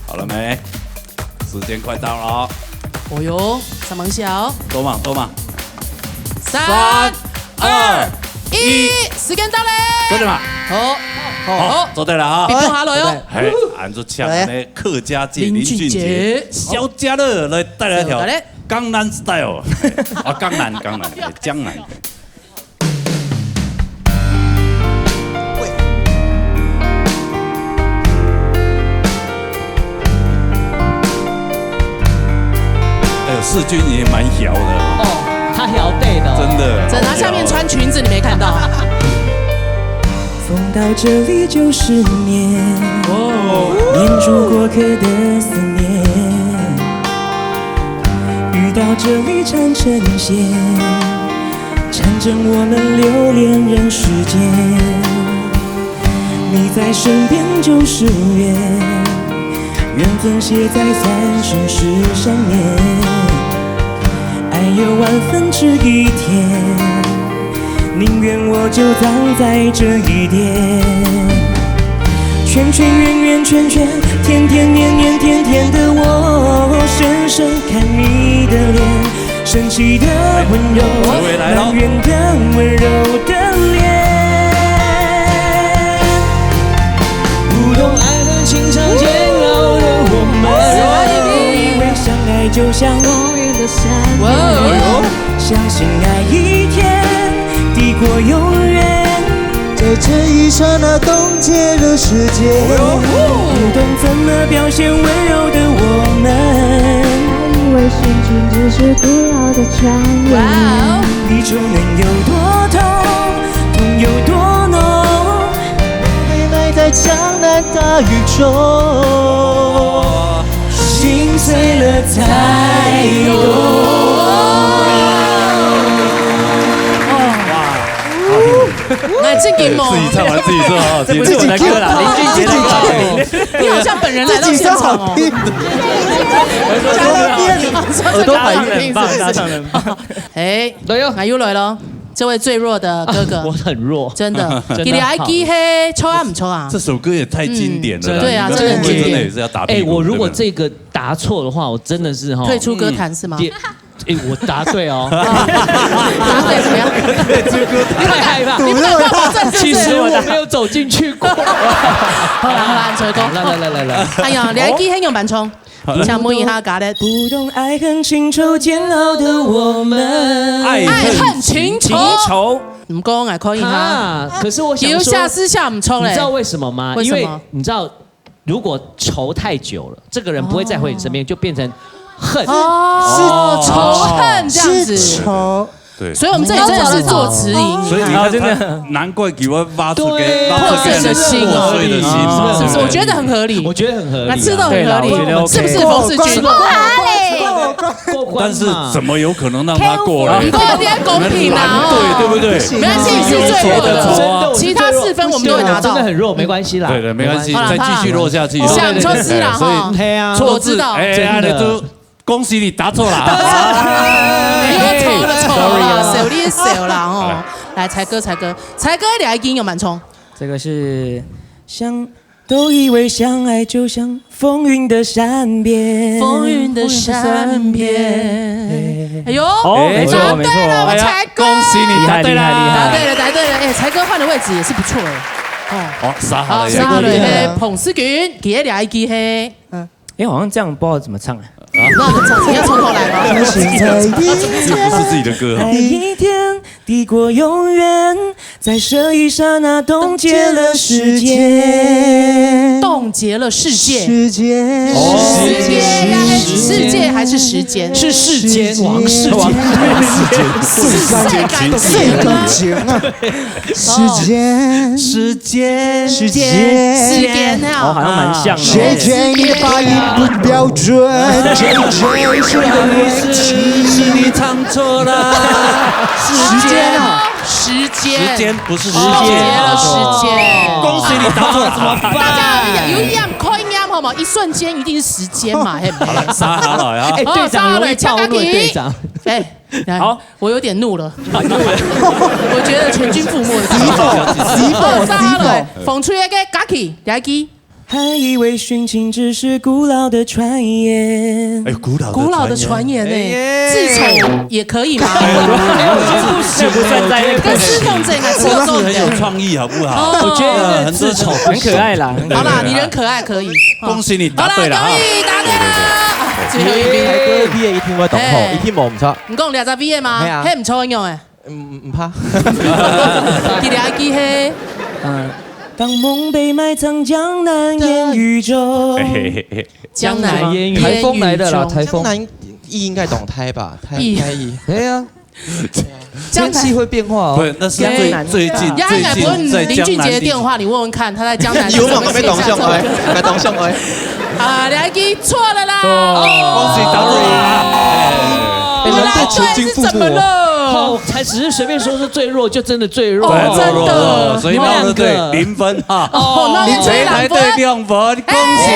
好了沒？時間快到了哦。哦喲，三毛小。多嘛，多嘛。三、三、二、一，時間到嘞！做得嘛？好，好，好，做得了哈。比不下來哦。嘿，俺就請咱的客家界林俊傑、林俊傑。小家樂來帶來一條小家樂。江南Style。啊，江南，江南，江南。 哎呦，世鈞也蠻嬈的哦。哦，他嬈短的哦。真的。真的，他下面穿裙子，你沒看到？風到這裡就失眠。哦。黏住過客的思念。雨到這裡纏成線。 纏成我們留戀人世間。你在身邊就是月，緣分寫在三生石上面。愛有萬分之一甜，寧願我就葬在這一點。圈圈圓圓圈圈，天天年年天天的我，深深看你的臉。 神奇的溫柔，微微來咯。滿園的溫柔的就像风云的善变。哇哦相信爱一天抵过永远。在这一刹那冻结了时间。不懂怎么表现温柔的我们。还以为殉情只是古老的传言。哇哦！你就能有多痛，痛有多浓。被埋在江南大雨中，心碎了才懂。哇，好听。哎，正经哦自。己唱完自己说啊，这不是我的歌啦，林俊杰的歌。你好像本人来到现场哦。耳朵还很棒，大唱得很棒。哎，来哟，那又来了，这位最弱的哥哥，我很弱，真的，真的给你 I G 嘿，抽啊不抽啊？这首歌也太经典了啦，嗯对啊你们真的很经典会真的也是要打屁哎，股。我如果对不对这个答错的话，我真的是哈，退出歌坛是吗？也哎，我答对哦，答对怎么样？太害怕。你不敢挂保证是不是？其实我没有走进去过。好啦好啦，你成功。来来来来来，哎呀，你还记很有蛮冲，想问一下，嘎的。不懂爱恨情仇煎熬的我们。爱爱恨情仇。仇，唔讲啊，可以哈。啊，可是我想说，留下私下唔冲嘞你知。道为什么吗？为什么因为你知道，如果仇太久了，这个人不会再回你身边，就变成恨。哦，是仇恨这样子。是仇，对，所以我们这里真的是作词人，所以你看他，你看难怪给我挖出给对挖出给破碎的心哦破碎的心，哦是不是？我觉得很合理。我觉得很合理啊。那吃的很合理，对啦我觉得 OK 是不是？冯世君？不合理。但是怎么有可能让他过了？你过来点公平啊，你们团队哦。对不对？行没关系，是最弱有仇的仇的。啊其他四分我们都会拿到。真的很弱，没关系啦，对对，没关系，好了再继续弱下去。好了想抽丝啦哈。对对对所以我知道。哎真的哎，都恭喜你答错了啊。你要抽的抽 Sorry 啦，啊手里也手啦哦。来，才哥，才哥，才哥，你还已经有蛮冲。这个是相都以为相爱就像风云的善变。风云的善变。哎呦，哦，没错没错，答对了，我哎呀才哥。恭喜你答对厉害厉害厉害啦。答对了，答对了，哎，才哥换的位置也是不错哎。哦，好，杀好好，了，杀好了，有一个嘿，彭世君，给你一个机会。哎，好像这样不知道怎么唱哎。那你唱，你要从头来吗？不行，在一这不是自己的歌啊。爱一天抵过永远，在这一刹那冻结了时间。冻结了世界。时间，世界呀，世界还是时间？是世间王世王世界世界啊，时间，时间，时间，时间哦，好啊。像蛮像的。时间，你的发音不标准，时间是个问题。是你唱错了。时间啊，时间，时间不是时冻结了间。时间。恭喜你答错了，怎么办？大家有一样，扣一样好吗？一瞬间一定是时间嘛，嘿。好了，杀好了呀。哎，队长容易暴怒，哦杀了队长。哎，来好，我有点怒了，我觉得全军覆没了。สีโบสีโบ 哦，杀สีโบ 了，风吹那个 Gaki，来 Gaki。还以为殉情只是古老的传言。哎，古老古老的传言呢，哎耶自丑也可以吗？就不算在那个跟失控者应该是这个字很有共的。创意，好不好？哦我觉得自丑很可爱啦。好啦，你人可爱可以。恭喜你答对了哈好啦，恭喜答对啦！最后一名，大哥，你也一定會懂吼，哎一定無毋錯。你讲两只 V 的吗？嘿啊嘿，唔错用哎。嗯，唔怕。给你个机会。当梦被埋藏江南烟雨中。嘿嘿嘿嘿，江南南烟雨烟雨台风来的啦，中台风。江南一应该懂台吧？台一台一。对啊，江南天气会变化哦。不是，那是最最近呀，最你还不问近在林俊杰的江南地电话，你问问看他在江南有没有？没懂相哎，没懂相哎。啊，你还给错了啦！恭喜答对啦！你们的球精复活。哦，才只是随便说是最弱，就真的最弱。哦真的所以那对零分哈。哦，那你谁答对两分？恭喜！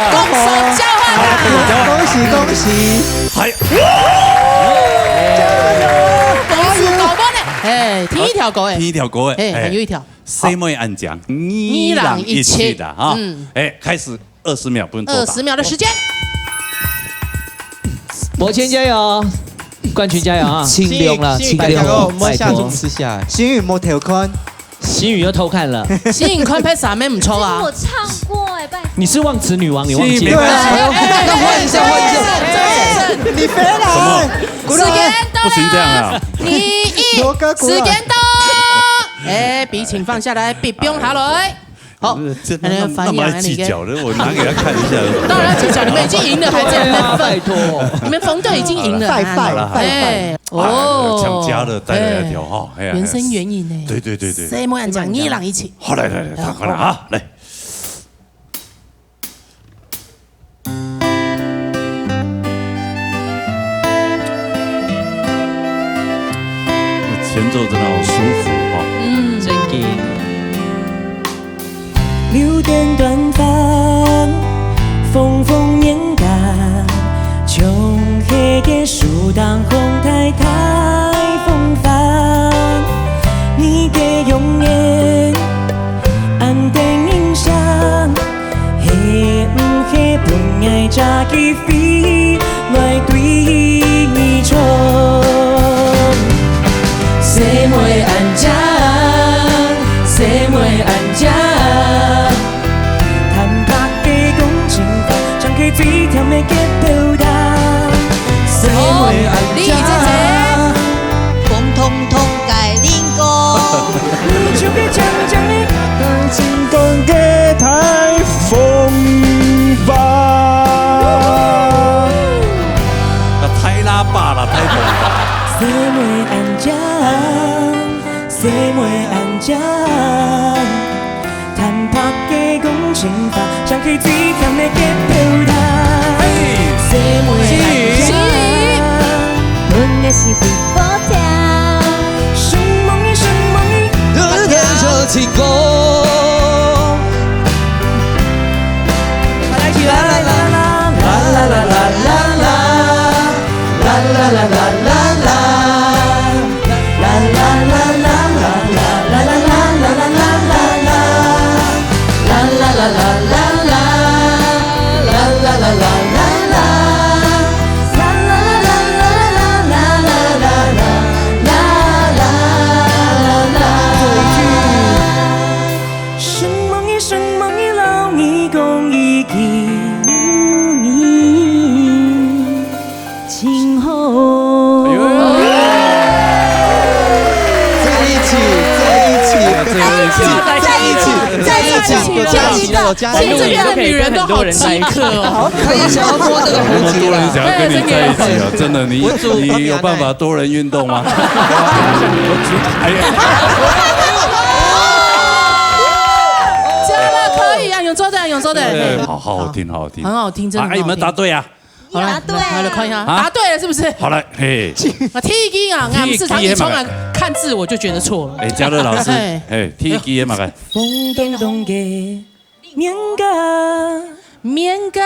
恭喜交换啦！恭喜恭喜！还恭喜高分呢！哎，第一条歌哎，第一条歌哎，哎，还有一条，谁没安讲？二零一七的哈。嗯，哎，开始二十秒，不能二十秒的时间。博谦加油，冠群加油啊！清凉啦，清拜托，凉。我们下次吃下来。星宇没偷看，星宇又偷看了，星宇看拍啥没唔错啊我？唱过哎，拜托。你是忘词女王，你忘记对了？啊，那换一下，换一下。起飛來，什麼？過來。時間到了。不行這樣啊。你一，羅哥，過來。時間到。哎，筆請放下來，筆放下來。好，呃，這那個那那麼愛計較的，我拿給他看一下。當然要計較，你們已經贏了，還在那邊拜託。你們紅隊已經贏了。拜拜哎，拜拜。哦，強加的帶來一條哈，哎呀，原聲原影呢。對對對對。誰没人讲，你让一起。好，來來來，打開來啊，來。前奏真的好舒服哦。嗯，真經。流點短髮，風風面甲，像係个樹頂風颱颱風翻。你个容顏，恁得人惜，係毋係分𠊎借機會來對你唱？細妹恁靚，細妹恁靚。 坦白个講情話，正係最甜个表達。細妹恁靚，哦，你姐姐。紅彤彤个林哥。你就該靚靚个，緊講个颱風花。要拍喇叭了，颱風花。細妹恁靚，細妹恁靚。 坦白个講情話，正係最甜个表達。細妹恁靚，本來是比波跳。承蒙你，承蒙你，熱情歌。來起來，來來來來來來來來來，啦啦啦啦啦啦。 承蒙你，承蒙你，摎你講一句，你真好。在一起，在一起，在一起，在一起，在一起，有加起來，有加起來。这边的女人都好饥渴哦。他也想要摸这个红那么多人极了。想要跟你在一起啊，真的，你你有办法多人运动吗？哎呀，加了可以啊，有做的，有做的。哎，嘿好好好听，好好听。很好听，真的啊，哎，有没有答对啊？好了，答对来了，看一下，啊答对了是不是？好来，嘿，啊，第一个啊，俺们是他一冲啊，看字我就觉得错了。哎，嘉乐老师，哎哎，第一个嘛个，風咚咚个面甲。面甲，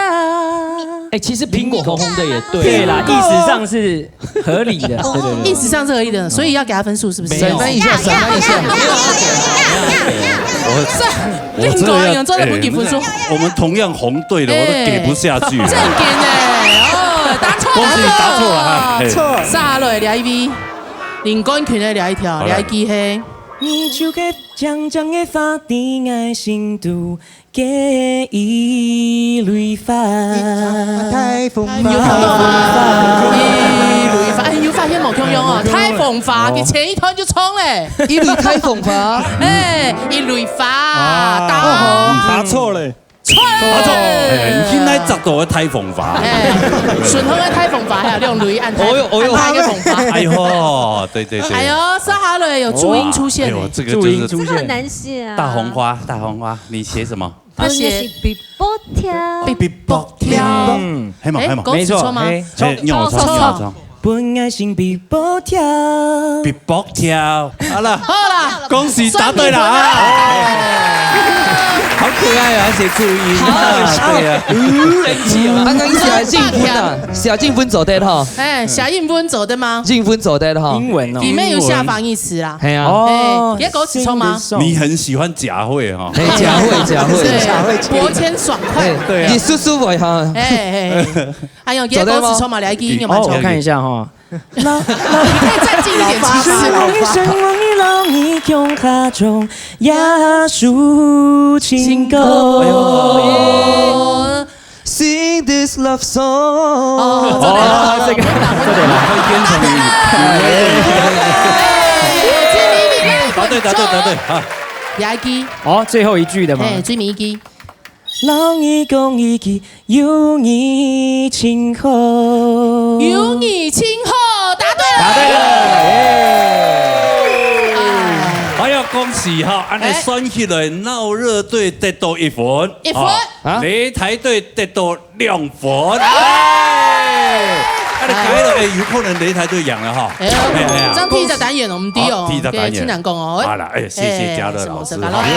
哎，其实苹果红红的也对啦，意思上是合理的，对对对。意思上是合理的，所以要给他分数，是不是？没有闪一下，闪一下。我这另个有做得分给分数。哎我们同样红队的，我都给不下去了。正经的哦，答错，恭喜你答错了哈，哎错，下落了一位，林冠群的了一条，好来了一句嘿。你就該靚靚个花在𠊎心肚个一蕊花。颱風有看到吗？一蕊花，哎，有发现冇共样哦，颱风花，你前一段就冲嘞，一蕊颱風花，哎，一蕊花，答答错了。错了，答错，哎，你现在找到的颱风花，哎，顺风的颱风花，还有那种雷按台，哦哟哦哟按台个风花。哎呦，对对对，哎呦，撒哈拉有注音出现哎呦，了。这个真的是注音出现这很难写啊。大红花，大红花，你写什么？他写比波跳。比波跳。嗯，黑毛黑毛，哎，歌词错吗？没错，哎，你有唱，你有唱，本来心比波跳。比波跳，好了，好啦，恭喜答对了啊！好可爱啊，写注音，好好笑，对啊。生气了。刚刚写進分啊，寫進分做得吼，哎，写英文做得吗？進分做得吼。英文哦。里面有下防疫词啦。係啊，哦哎，，你的歌词错吗？你很喜欢佳慧哈，嘿，佳慧，佳慧，对，佳慧，薄肩爽快。嘿，对啊你叔叔我哈，哎哎，哎呦，你的歌词错吗？来，给你哦，们唱。我看一下哈。你可以再近一点，其实。承蒙你，承蒙你，摎你共下唱這首情歌。哦， Sing this love song。哦，真的。这个，这个啦。答对，答对，答对，好。下一句。哦，最后一句的吗？哎，最尾一句。老二讲一句，有你真好。有你真好，答对了。答对了，耶。哎。哎呀，恭喜哈，按呢哎。算起来，闹热队得到一分。一分。啊？啊？擂台队得到两分。哎。哎。啊，你改了，哎，有可能擂台队贏了哈。哎呦，哎，哎呀。这样第一个单元我们第一哦，好，第一个单元。对，经常讲哦。好了，哎，谢谢嘉乐老师，哎，什么事？好，耶。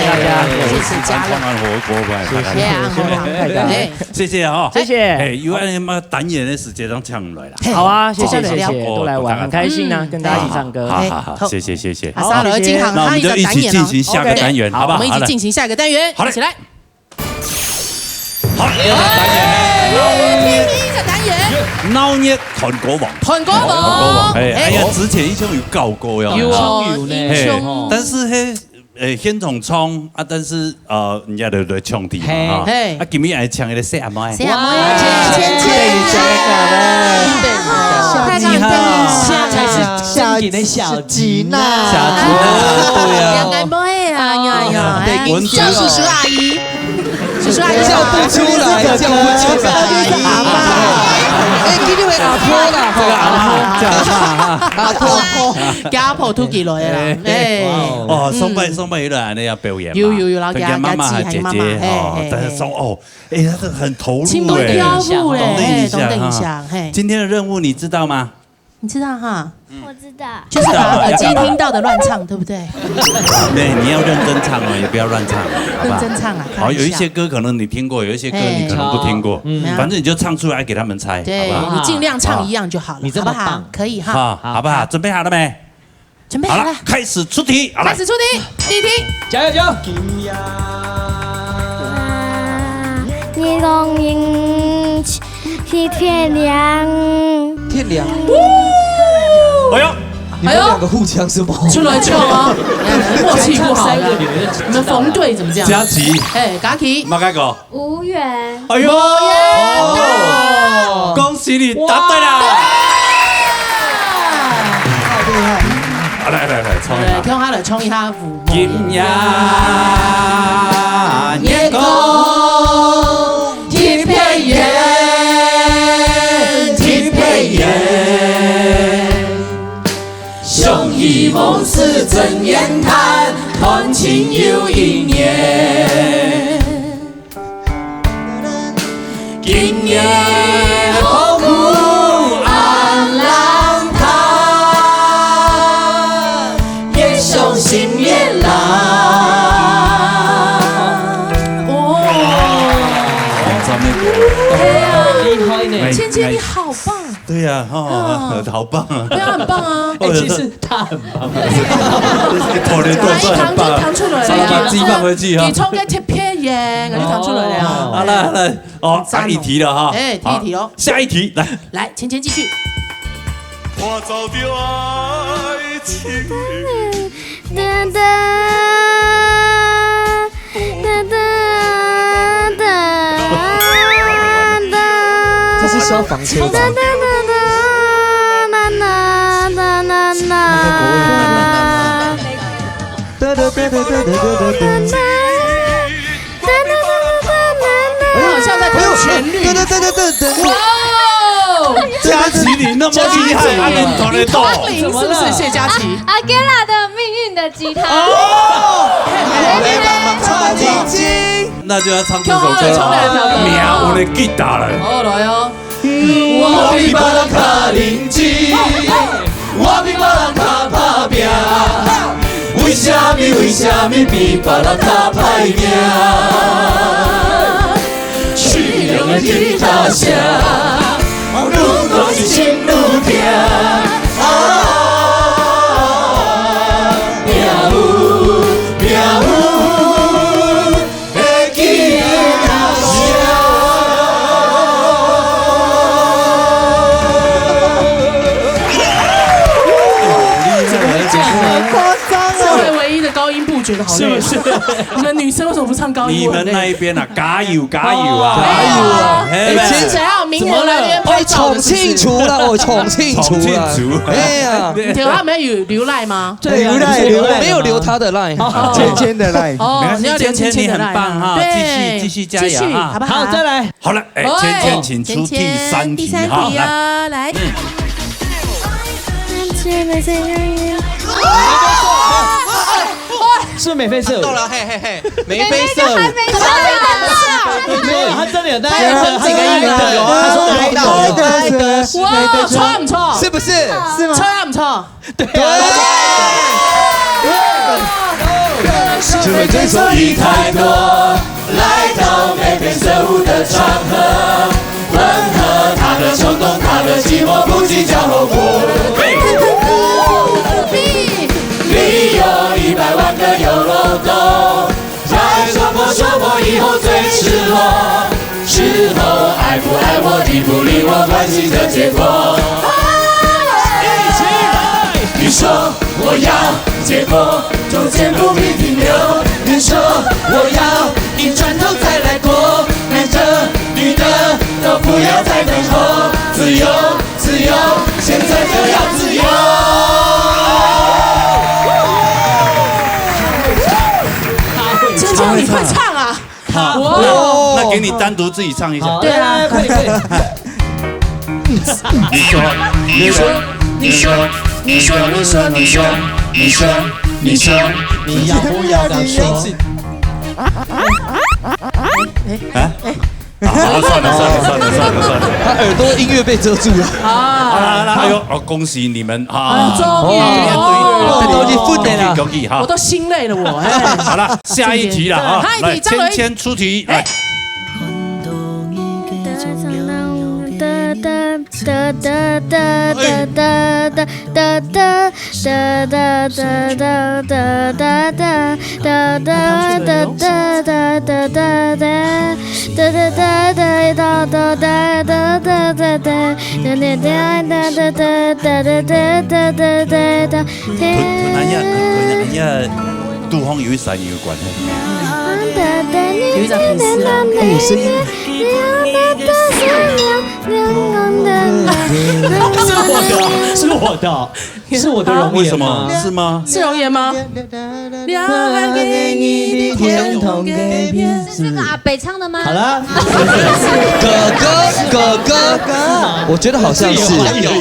大家谢谢嘉乐。我们四川创安火锅馆，谢谢。大家好。哎，谢谢哈。谢谢。哎，有那么单元的时间让抢来了。好啊，谢谢，谢谢，哦，都来玩，很开心啊，嗯。跟大家一起唱歌。好，好，好，哎，谢谢，谢谢。好，好，好，谢谢。那我们就一起进行下个单元，好不好？我们一起进行下一个单元，好嘞。一起来。 好，第二个单元。哎，第一个单元。闹热团歌王。团歌王。团歌王，哎，哎。哎呀，之前以前有搞过呀。有哦，有呢。嘿，有呢。但是嘿，哎，现场唱啊，但是，呃，人家就来抢题嘛，嘿。哈。嘿。啊，今日还抢一个小阿妹。小阿妹，哇，芊芊，芊芊。对，对，对。小吉哈。现在才是正经的小吉呢。小吉呢，对呀。小阿妹啊，哎呀，哎，叔叔阿姨。 叔叔阿姨。叫不出来，叫不出来。阿嬷。哎，今日个阿婆啦，这个阿嬷，吼。叫阿嬷哈。阿婆。阿婆，叫阿婆突起来啦，哎。哎。哦，上摆，嗯。上摆有人恁樣要表演嘛，有，有，有，然后给他，给他妈妈和姐姐，给他记，给他妈妈，嘿，哦，嘿，但是说，嘿。哦，哎，他是很投入，亲朋哎，好友嘞，懂得一下，哎，懂得一下，哈。嘿。今天的任务你知道吗？ 你知道哈？我知道。就是把耳机听到的乱唱，对不对？对，你要认真唱哦，也不要乱唱，好不好？认真唱啊，好，开玩笑。有一些歌可能你听过，有一些歌你可能不听过，哎。嗯。反正你就唱出来给他们猜，对，好不好？你尽量唱一样就好了，好，你这么棒。好不好？可以哈。好，好不好？准备好了没？准备好了。好了，开始出题，好，来。开始出题，第一题。加油，加油！啊，你讲你 去天亮。天亮。哎呦，你们两个互相是吗？出来就啊，默契不好了。你们逢对怎么这样？佳琪。哎，佳琪。马开狗。无缘。哎呦，无缘。恭喜你答对了。哇，对啊。好，来，来，来，唱一下。来，听他来唱一下。 今夜月光特别圆，特别圆，相逢是真言谈，谈情又一年。 今夜何故雁南嘆，月上心也冷。哦。很赞美。对啊。厉害呢。芊芊，你好棒。对呀，哦，啊。好棒啊。对啊，很棒啊。哎，其实他很棒。头里动作很棒。哎，弹就弹出来了呀。把鸡放回去哈。你唱个特别圆，我就弹出来了呀。哦。好了，好了。 哦，赞哦。啊，一题了哈。哎，第一题哦。好，下一题，来。来，芊芊继续。哒哒哒哒哒。这是消防车吧？哒哒哒哒哒哒哒哒哒。哒哒哒哒哒哒哒哒。 他好像在弹旋律。哎呦，对，对，对，对，对，对。哇哦！佳琪，你那么厉害，佳琪，啊，你弹得到。你通灵是不是，谢佳琪？啊，阿吉拉的命运的吉他。哦！那就要唱这首歌了。跳啊，唱啊，跳啊。命運的吉他了。哦，來哦。 我比別人較認真，我比別人較拍拚，為什麼，為什麼比別人較歹命？淒涼的吉他聲，愈彈心愈疼。啊，命運，命運。 这个唯一的高音部觉得好累。是不是？你们女生为什么不唱高音？你们那一边啊，加油加油啊！哦，加油啊！哎，哎，今天是怎样？名人来这边拍照的，是不是？哎，闯清楚了，我闯清楚了。闯清楚。哎呀。你听他们有留赖吗？对啊，留赖，你说留赖吗？没有留他的赖，哦。芊芊的赖。哦，没关系，你要留芊芊的赖啊。芊芊你很棒哈，对，继续，继续加油哈。继续，好不好？好，再来。好了，哎，哎，芊芊，请出第三题哈，芊芊，第三题哦，来。来。嗯。 是不是眉飞色舞？到了，嘿，嘿，嘿，眉飞色舞。没有，他真的有戴，他应该有戴，他说他有戴。哇，错不错？是不是？是吗？错不错？对啊。对。只会追求一太多，来到眉飞色舞的场合，混合他的冲动，他的寂寞，不计较后果。你有一百万个有漏洞，再说破，说破以后最赤裸。事后爱不爱我，理不理我，关系这结果。一起来！你说我要结果，中间不必停留。你说我要一转头再来过，男的女的都不要再等候，自由，自由，现在就要自由。芊芊，你会唱啊？好，哇。那，那给你单独自己唱一下。好，对啊。来，来，快点，快点。你说，你说，你说，你说，你说，你说，你说，你要不要这样说？啊？啊，好了，算了，算了，算了，算了，算了。他耳朵音乐被遮住了。啊。好了，好了，哎呦，哦，恭喜你们啊！啊，终于，哦，哦，都已经分了啦。恭喜，恭喜哈。我都心累了，我，哎。好了，下一题了啊，下一题，来，张伦。芊芊出题，来。 吞，吞下去，吞下去，肚項有一聲有關係。有一隻粉絲啊。哎，有聲音。是我的，是我的，是我的容颜吗？为什么？是吗？是容颜吗？ 这是个阿北唱的吗？好了。哥哥，哥哥，我觉得好像是，好像有，好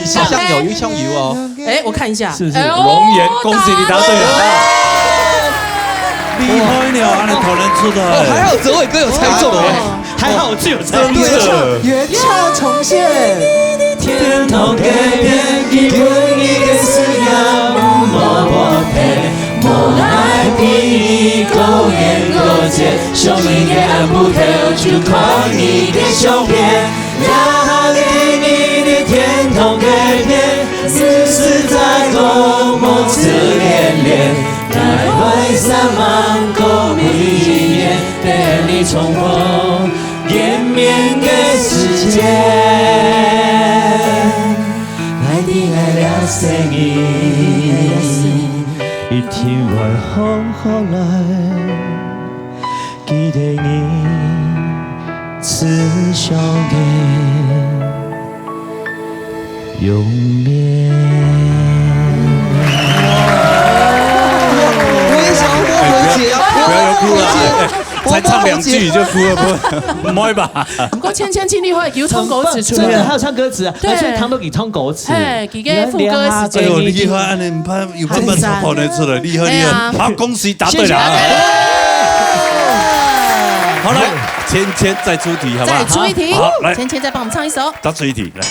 像有哦。哎，我看一下。是不是？哎呦，容颜，恭喜你答对了。厉害呢，恁樣突然出來。哦，還好哲偉哥有猜中哎。哦。 還好我自己有參與。真的。原唱，原唱重現。天堂改變，你分你个思念，無無體，無愛比你高遠高潔，上面个暗晡頭，就看你个相片。也下个你的天堂改變，自私在講，無自戀戀。 大海三萬个每一年，等你重逢，見面个時間，愛定愛了聲音，一定會好好來，記得你，此生的 永遠。我也想要摸喉結，哎，不要，不要哭了，我要摸喉結，哎，才唱兩句就哭了，不，不會吧？不過芊芊盡厲害，有唱歌詞出來。真的，還有唱歌詞啊，對。而且他都有唱歌詞。嘿，佢个副歌詞。哎呦，厲害，恁樣有辦法，有辦法唱出來，厲害，厲害。哎呀。好，恭喜答對了啊。謝謝。好，來，芊芊再出題，好不好？再出一題，好，來。芊芊再幫我們唱一首。再出一題，來。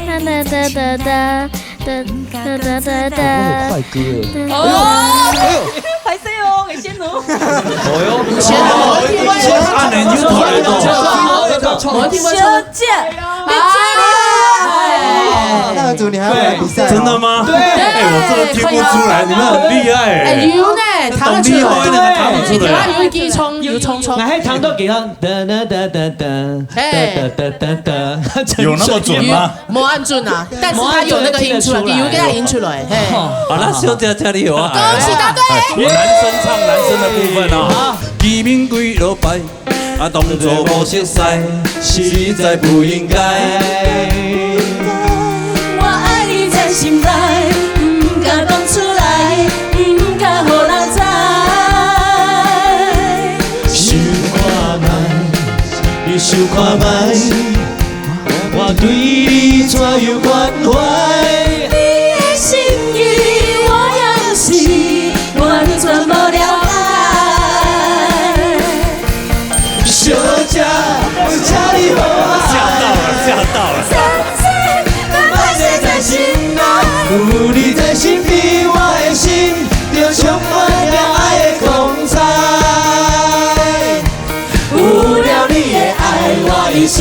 哦，那有快歌哎。哦，哎呦，哎呦。歹勢哦，你先哦。哦喲，你先哦。按呢你就出來了。我聽不出。小姐，你真厲害。啊。那主你還要來比賽哦？真的嗎？對。哎，我真的聽不出來，你們很厲害哎。哎，有呢，彈得出來。很厲害呢，彈得出有一支唱，有唱唱。那還彈到吉他，噠噠噠噠噠，嘿。噠噠噠噠噠。有那麼準嗎？無恁準啊，但是他有那個音出來，有給他音出來，嘿。好，那小姐這裡有啊。恭喜答對。男生唱男生的部分啊。好。見面幾多擺，啊，當作無熟悉，實在不應該。我愛你在心內，毋敢講出來，毋敢予人知。想看覓，你想看覓，我對你怎樣關懷？你的心意，我也毋是完全無了解。 小姐，請你好啊。嚇到了，嚇到了。有你在身邊，我的心就充滿了愛的光彩。有了你的愛，我一生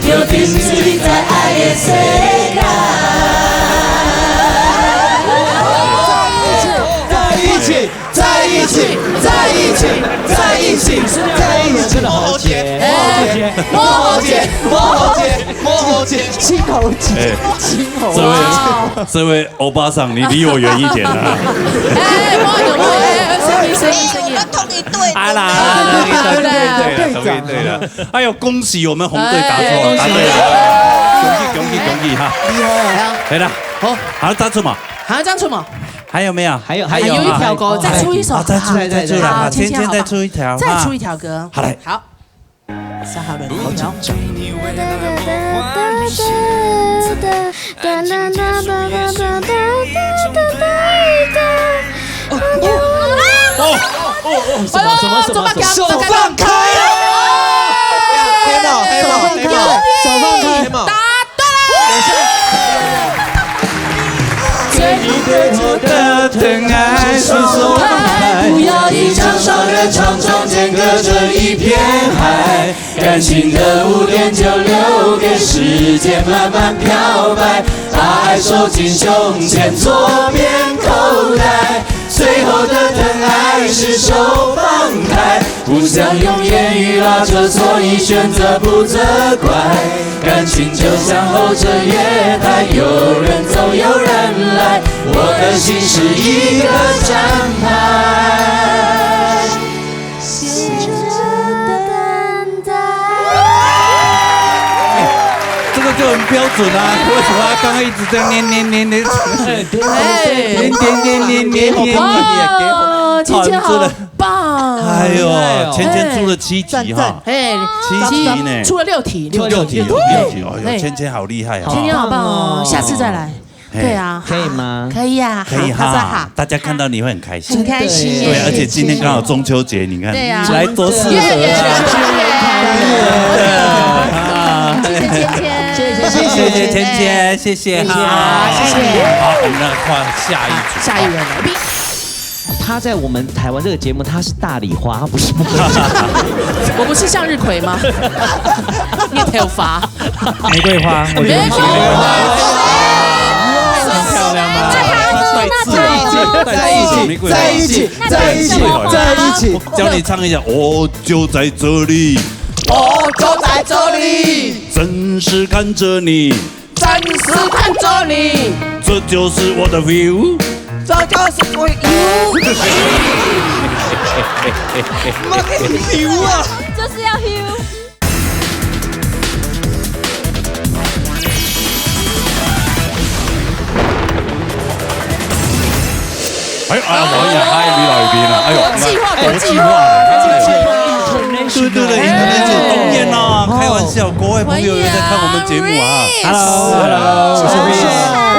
就定居在愛的世界。在一起，在一起。 在一起，在一起，在一起，在一起。摩羯，摩羯，摩羯，摩羯。親喉結，哎，親喉結。這位，哇。這位歐巴桑，你離我遠一點啊。哎，摩羯，摩羯，哎，聲音，聲音，聲音。啊啦，對了，對了，對了。哎呦，恭喜我們紅隊答錯了，哎，答對了。恭喜，恭喜，恭喜哈。厲害啊。對了，好，還要答錯嗎？還要答錯嗎？ 還有沒有？還有，還有啊。還有一條歌，再出一首。啊，再出，再出啦，好，芊芊好不好？再出一條，再出一條歌。好，來。好，三號輪，好，好。哦，哦，哦，什麼，什麼，什麼？手放開啊！黑帽，黑帽，黑帽，手放開，黑帽。答對了。等一下。 不要一場爽的唱，中间隔着一片海。感情的污点就留给时间慢慢漂白，把爱收进胸前左边口袋。最后的疼爱是手放开， 不想用言语拉扯，所以选择不责怪。感情就像候车月台，有人走有人来，我的心是一个站牌。这个就很标准啊！为什么他刚刚一直在念念念念？哎，对，对，对，对，对，对，对，哇，芊芊好棒！哎呦，哎呦。芊芊出了七题哈。哎，七题呢？出了六题，六题，六题，六题，哎呦，哎。芊芊好厉害啊。芊芊好棒哦，好棒哦。下次再来。嘿。对啊。可以吗？可以啊，可以哈，好，好，好。大家看到你会很开心。很开心耶。对，而且今天刚好中秋节，你看，对啊。来多适合啊。耶，耶，耶，耶。啊，谢谢芊芊。谢谢，谢谢芊芊，谢谢哈。谢谢。好，我们来换下一组。下一位来宾。 他在我们台湾这个节目，他是大礼花，他不是。我不是向日葵吗？你头发。玫瑰花，我觉得玫瑰花。很漂亮吗？在一起，在一起，在一起，在一起。教你唱一下，哦，就在这里。哦，就在这里。真实看着你。 真实看着你。这就是我的view。这就是我的view。什么个view啊？就是要view。哎，哎呀，我也嗨，李老师啊，哎呦，国际化，国际化，国际化。对，对，对，international，当然啦，开玩笑，国外朋友有在看我们节目啊。Hello，Hello，我是Vince。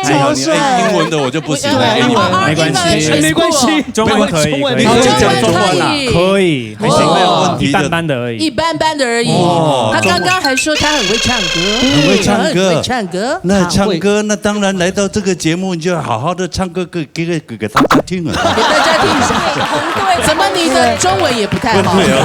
哎呦，你，哎，英文的我就不行了，哎，英文没关系，没关系，中文可以，中文可以，可以，讲中文啦，可以，还行，没有问题的。一般般的而已。一般般的而已。哦，他刚刚还说他很会唱歌，很会唱歌。很会唱歌。那唱歌，那当然来到这个节目，你就要好好的唱歌给，给，给，给大家听啊。给大家听一下。怎么你的中文也不太好？对啊，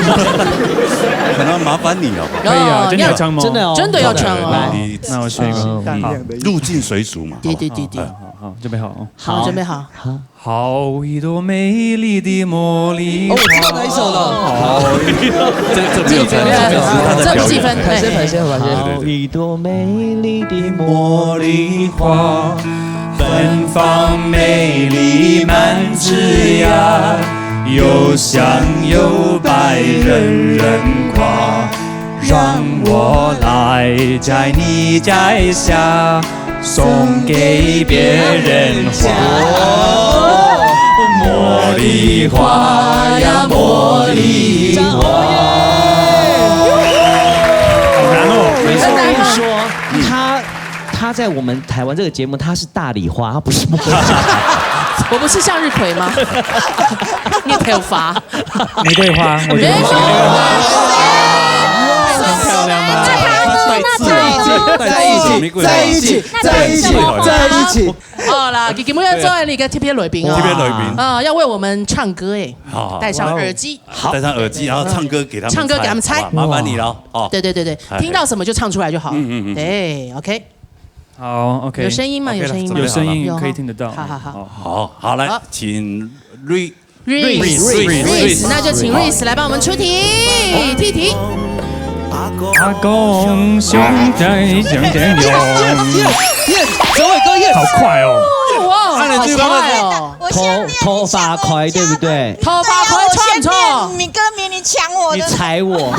可能要麻烦你哦。可以啊，哦，真的要唱吗？真的哦。真的要唱哦。来，你，那我选一个。嗯。好，入境随俗嘛，对，对，对，对。好不好？嗯。好，准备好哦。好，好。准备好。好一朵美丽的茉莉花。哦，我知道哪一首了。好一朵，这，这没有参与，这只是他在表演。这不计分，对。好一朵美丽的茉莉花，芬芳美丽满枝桠，又香又白人人夸。让我来摘你摘下，送给别人花。茉莉花呀，茉莉花。好难哦。我跟你说，他，他在我们台湾这个节目，他是大丽花，他不是茉莉花。我不是向日葵吗？你头发。玫瑰花，我觉得你是玫瑰花。很漂亮吗？在他，那他，在一起，在一起，在一起，在一起。好啦，今日要做你个特别来宾哦。特别来宾。啊，要为我们唱歌哎，好，好。戴上耳机。好。戴上耳机，然后唱歌给他们猜，唱歌给他们猜。好吧，麻烦你了哦。对，对，对，对，哎，听到什么就唱出来就好。嗯，嗯，嗯。对，OK。好，OK。有声音吗？OK了，有声音吗？准备好了。有声音，有哈。可以听得到。好，好，好。好。好，好，来，好。请Ray Ray，Ray，Ray，Ray，那就请Ray来帮我们出题。第一题。阿公，兄弟，兄弟，兄弟。Yes，Ray哥，Yes。好快哦。哇，好快哦。我先念一下头，头发快，对不对？头发快，唱错。你歌名，你抢我的。你踩我。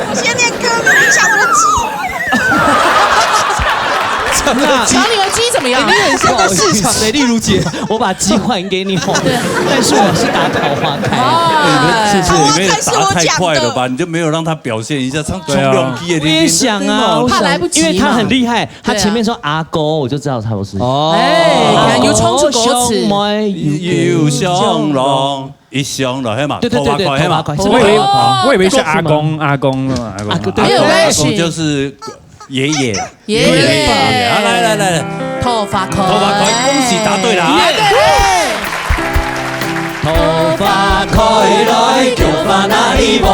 我先念歌名，你抢我的鸡。抢你的鸡怎么样？哎，你很像在市场的，例如姐。我把鸡还给你哦，对。但是我是打桃花开。啊。哎，你们是不是你们也打太快了吧？你就没有让他表现一下，唱对啊。冲两句的，我也想啊，我想，怕来不及嘛。因为他很厉害，他前面说阿哥，对啊。我就知道他不是。哦。哎，你看，有冲出歌词。有上龙，一上龙，嘿嘛，对，对，对，对，头发快，嘿嘛。头发快，是不是？我以为，哦，我以为是阿公，阿公，阿公。阿公，对，没有关系。阿公就是 爷爷。爷爷。爷爷。啊，来，来，来，来。头发快。头发快，恭喜答对了啊。耶。头发快來，菊花哪裡無？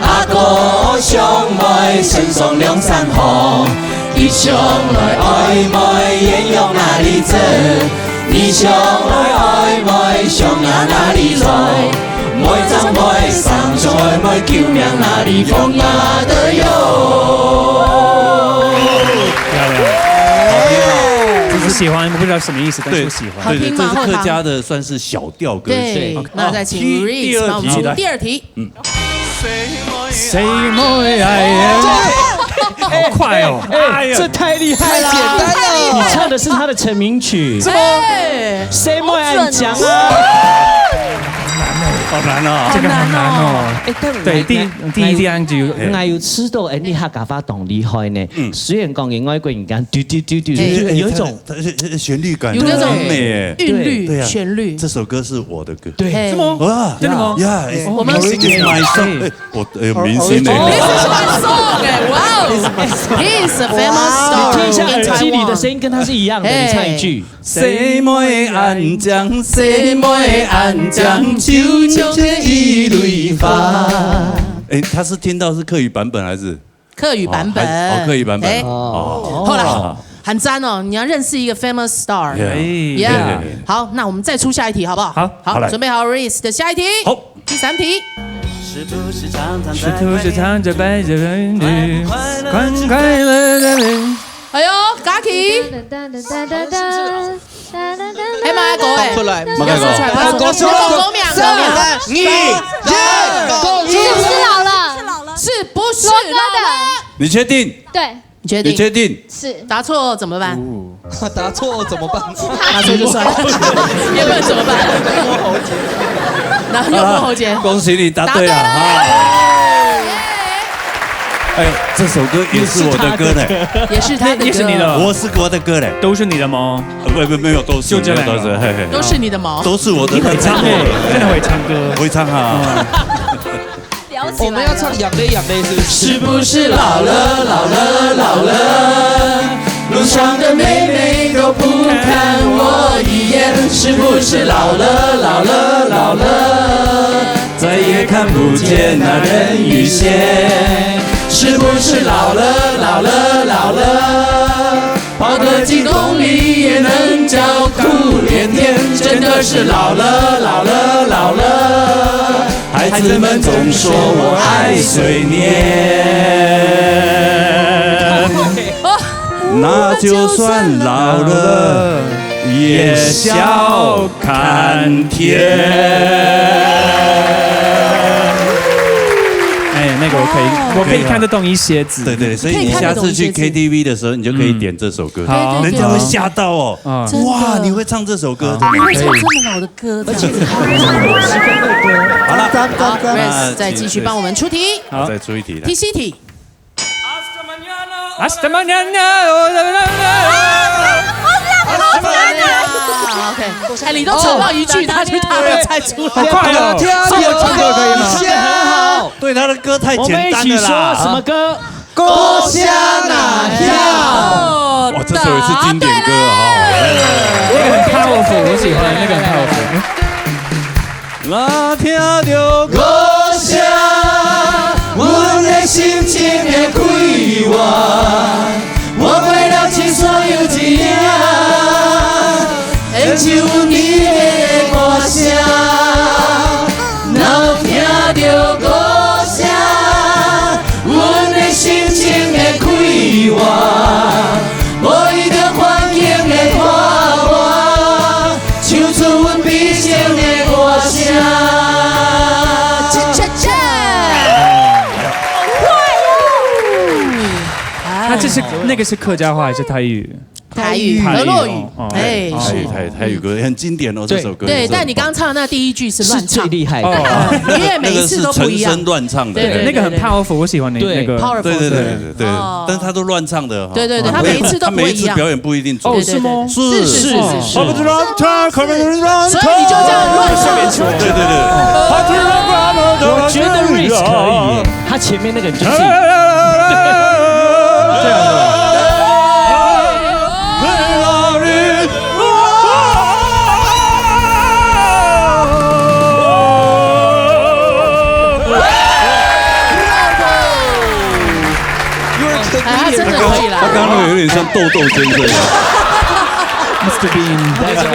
阿哥相妹，身上兩三行。一上來愛妹，鴛鴦哪裡走？二上來愛妹，相爺哪裡在？ 妹正妹，三上愛妹，救命哪裡放啊的喲。漂亮。好聽啊。我喜歡，我不知道什麼意思，但是我喜歡。對，對，對，好聽嗎？這是客家的，算是小調歌曲。對，好，那再請第，Reese幫我們出第二題。第二題。嗯。誰妹愛呀？好快哦！哎呀，這太厲害了！太簡單了。你唱的是他的成名曲。什麼？哎，誰妹愛你講啊？好準哦。好難哦。這個好難哦。哎，但對，第，第一題就有，𠊎有知道，哎，你客家話當厲害呢。嗯。雖然講你外國人講，嘟嘟嘟嘟，哎，有一種，它是，它是旋律感有那種很美耶。韻律、對啊，旋律。這首歌是我的歌。對。哎。什麼？哇，真的嗎？Yeah，it's，我們，it's my song。哎，我，哎，明星呢？This is my song，哎，哇哦。He's a famous star in Taiwan。你聽一下耳機裡的聲音，跟他是一樣的，你唱一句。哎。細妹恁靚，細妹恁靚，就像一蕊花。哎，他是聽到是客語版本還是？客語版本。哦，還，哦，客語版本。哎。哦。好啦，啊。很讚哦，你要認識一個famous star。Yeah。哎。Yeah。對，對，對。好，那我們再出下一題，好不好？好。好，好，來。準備好，Reese的下一題。好。第三題。是不是常常在懷念，是不是常常在懷念，快快樂樂的，快快樂樂的。哎喲，嘉琪。哎，麼个歌哎？放出來。麼个歌？放出來，放出來。歌手，歌手名，歌手名。三、二、一，恭喜。是不是老了？是不是老了？你確定？對。你確定？你確定？是。答錯怎麼辦？哦。答錯怎麼辦？答錯就算了。也不能怎麼辦？然後又摸喉結。啊，恭喜你答對了，答對了。啊。哎，這首歌也是我的歌呢。也是他的歌。也是你的。我是我的歌嘞。都是你的嗎？呃，不，不，沒有，都是，就這兩個。沒有，都是，嘿，嘿。都是你的嗎？都是我的歌。你會唱欸，真的會唱歌。會唱啊。嗯。聊起來了。我們要唱《眼淚眼淚》，是不是？是不是老了，老了，老了？路上的妹妹都不看我一眼，是不是老了，老了，老了？再也看不見那人魚線，是不是老了，老了，老了？ 把跑个几公里也能叫苦连天，真的是老了，老了，老了。孩子们总说我爱碎念，那就算老了，也笑看天。哎，那个我可以，我可以看得懂一些字。对对，所以你下次去 K T V 的时候，你就可以点这首歌，好人家会吓到哦。啊哇，你会唱这首歌，你会唱这么老的歌，而且好了，好那，Grace 再继续帮我们出题。好再出一题来第。七题， Hasta mañana。 OK，哎，你都唱到一句，他就他就猜出来。好快哦！跳跳唱歌可以吗？对，他的歌太简单了啦。我们一起说什么歌？故乡那跳。哇，这首也是经典歌啊！那个很 powerful，我喜欢那个很 powerful。我听着故乡，阮的心情会快活。我过了一所有一夜，演唱阮美丽的歌声。若有听着故乡，阮的心情会快活。无伊的环境的拖磨，唱出阮悲情的歌声。这这这！那这是那个是客家话还是台语？台语、台语河洛语哦哦，哎，哦是。台台台语歌很经典哦，这首歌。对，这首但你刚唱的那第一句是是乱唱，最厉害的。哦，因为每一次都不一样那个是陈升。乱唱的。对对那个很 powerful，我喜欢你对那个。 powerful 对对对的对对，哦但是他都乱唱的哈。对对对，哦他每一次都他每一次不一样。表演不一定准。哦，对对是吗？对是是是是。是是是。所以你就这样乱唱。对对对。我觉得 Riz 可以耶，他前面那个很自信。哎，他真的可以啦。他刚刚那个有点像豆豆先生。 Mr. Bean，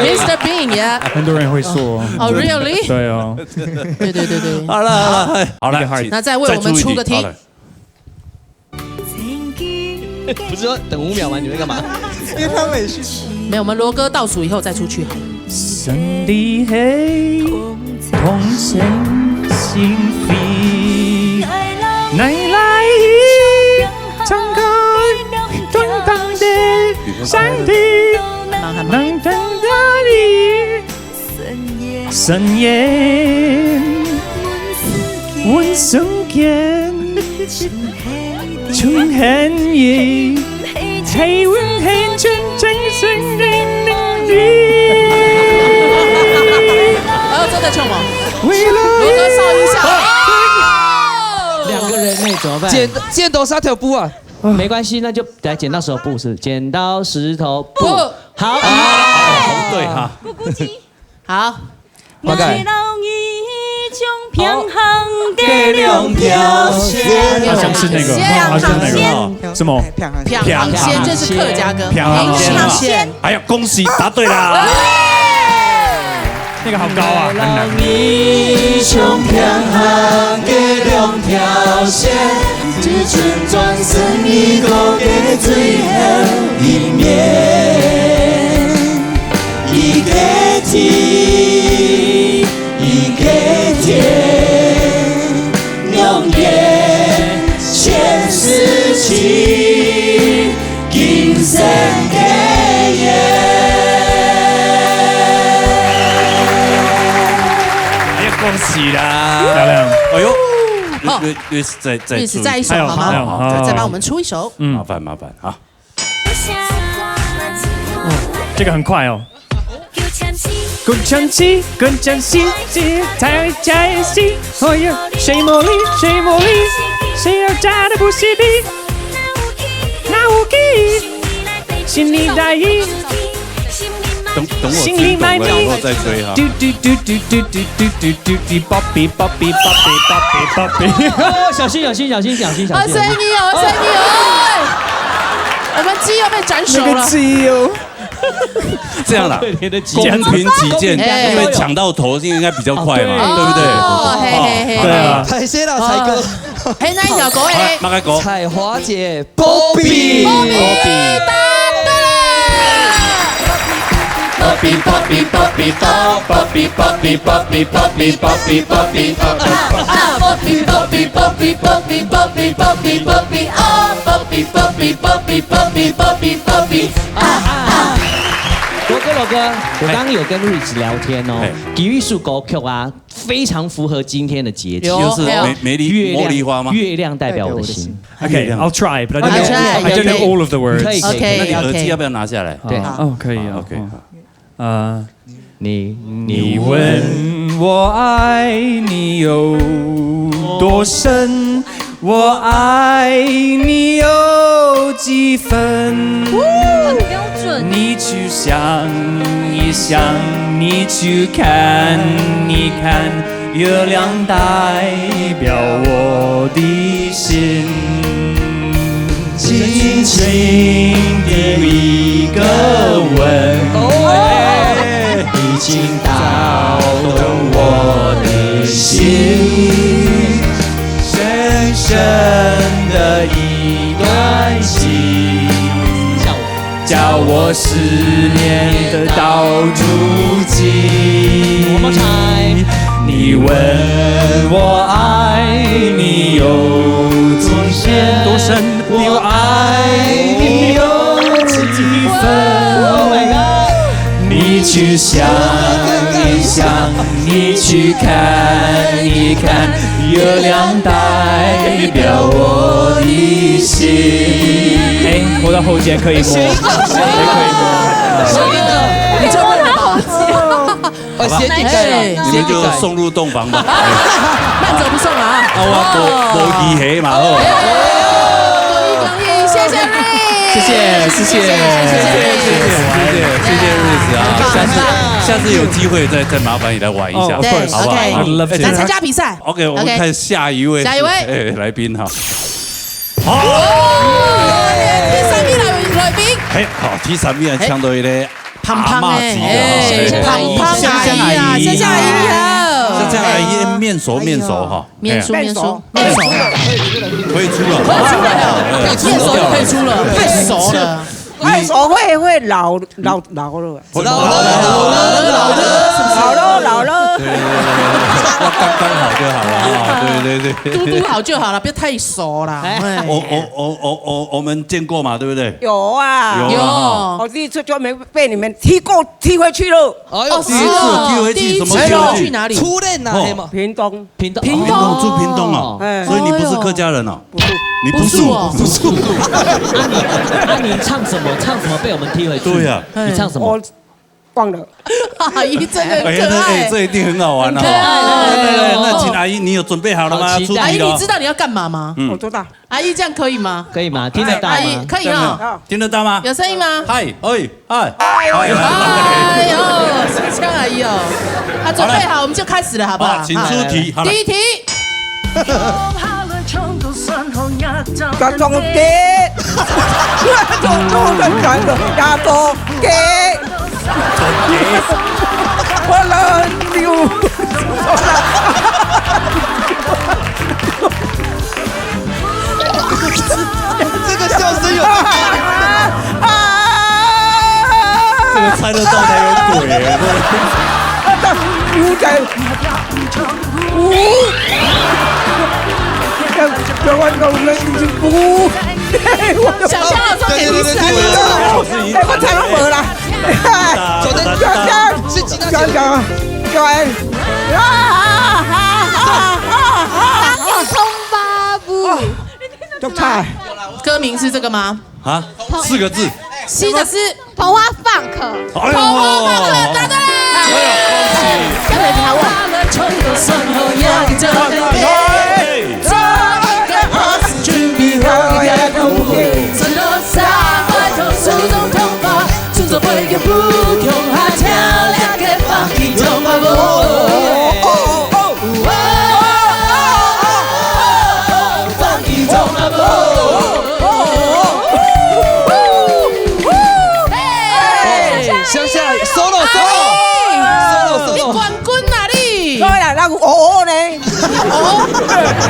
Mr. Bean，yeah。很多人会说。哦，really？对啊。对对对对。好了好了好了，那再为我们出个题。好了。不是说等五秒吗？你们干嘛？因为他们也是没有，我们罗哥倒数以后再出去好了。生理係同情心肺，你來唱歌，短短的山地，能等到你深夜，阮相見。 还要真的唱吗？罗哥烧一下。两个人呢，怎么办？剪剪刀石头布啊！没关系，那就来剪刀石头布，是剪刀石头布。不，好，对哈。好，大概月亮中平衡的两条线。好像是那个，好像是那个，什么？平衡线，这是客家歌，平衡线啊平衡线。哎呀，恭喜答对啦！那个好高啊，很难。你像平衡的两条线，只准转身你个最后一面。一个天，一个天，永远牵手起，今生的约。哎呀，恭喜啦！漂亮。哎呦，好律律再再律师再一首还有好吗？还有还有再帮我们出一首。嗯麻烦麻烦啊。这个很快哦。 滚枪起，滚枪起，起，在在起，哦哟，谁魔力，谁魔力，谁要炸的不是你？那我给，心里在意，等等我心里听懂了以后满意再吹哈。嘟嘟嘟嘟嘟嘟嘟嘟嘟嘟嘟，Bobby Bobby Bobby Bobby Bobby。哦，小心小心小心小心小心！哦，生意哦，生意哦。我们鸡又被斩首了。那个鸡哦。这样啦，公平起见，哎。因为抢到头应该比较快嘛，哦，对不对？哦，嘿，嘿，嘿，哦，对啊。嘿。歹势啦，哦。才哥。嘿，哪一条歌诶？好，马开歌。采花姐，波比。波比，答对了。波比，波比，波比，波比，波比，波比，波比，波比，波比，波比，波比，波比，波比，波比，波比，波比，波比，哦，波比，波比，波比，波比，波比，波比，啊啊！罗哥，罗哥，我刚刚有跟 Rich 聊天哦，哎。有一首歌曲啊，非常符合今天的节气。有，就是有。梅，梅丽，月亮，茉莉花吗？月亮代表我的心。Okay, I'll try, but I don't know, I'll try, I don't know okay. all of the words. 可以，可以，OK，可以。那你耳机要不要拿下来？对。哦，可以啊。啊，OK，哦。好。呃，你，你问我爱你有多深，我爱你有几分？很标准。你去想一想，你去看一看，月亮代表我的心。轻轻的一个吻，哦。已经打动我的心。深深的一段情，叫我思念的到如今。One more time。你问我爱你有几深，多深？我爱你有几分？Oh my god！你去想一想，你去看一看，月亮代表我的心。哎，我的喉结可以摸，可以摸。你就会了吧？哦，好吧，先进来了，哎，你们就送入洞房吧。慢走不送啊。啊，我无，哦。无仪器嘛，吼。哎呦，恭喜恭喜，谢谢Rich。谢谢，谢谢，谢谢，谢谢，谢谢Rich啊！下次，下次有机会再，再麻烦你来玩一下，哦，of course，好不好？OK，好，I'd love to。来参加比赛。OK，我们OK。看下一位，下一位。哎，来宾哈。好。哦，第三名来，来宾。哎，好，第三名抢到一个 胖胖的，阿嬷级的哈，哎，对。胖胖阿姨啊，香香阿姨。香香阿姨，你好。香香阿姨，面熟，面熟哈。哎呦，面熟，哎。面熟，面熟。可以出了。可以出了，可以出了，面熟可以出了，太熟了。太熟会，会老，老，老了。老了，老了，老了，是不是？老了，老了。对，对，对，对，对，要刚刚好就好了啊，对，对，对。嘟嘟好就好了，不要太熟啦，哎。哎。我，我，我，我，我，我们见过嘛，对不对？有啊。有啊哈。有。我第一次就没被你们踢过，踢回去了。哎呦，哦，是哦，第一次踢回去，第一次什么踢回去？去哪里？初恋啊，哦。嘿嘛。屏东。屏东。屏东。屏东，住屏东哦。哎。所以你不是客家人哦？不是。你不是。不是哦。不是。那你，那你唱什么？唱什么被我们踢回去？对呀。你唱什么？我忘了。阿姨真的很可爱。哎，那，哎，这一定很好玩哦。很可爱，很可爱哦。那，那，那，那请阿姨，你有准备好了吗？好期待。要出题了。阿姨，你知道你要干嘛吗？嗯。我知道。 阿姨，这样可以吗？可以吗？听得到吗？阿姨，可以哦。听得到吗？有声音吗？嗨，哎，嗨，嗨，嗨。哎呦，是不是这样而已哦？好，准备好，好了。我们就开始了，好不好？好，请出题，好。好了。第一题。家中鸡。家中鸡。家中鸡。我来了。 这个笑声有，这个猜得到才有鬼耶，这个。有在，有。台湾高人已经不。想到了说给你死。对，对，对，对，对，对。哎，我猜到没啦。 走的，讲，讲，讲，讲，啊，啊，啊，啊，啊。 歌名是这个吗？啊，四个字。四个字。膨化funk。哎呦。膨化funk，答对了。哎呦，恭喜。下面你还问。有哦哦呢？哦，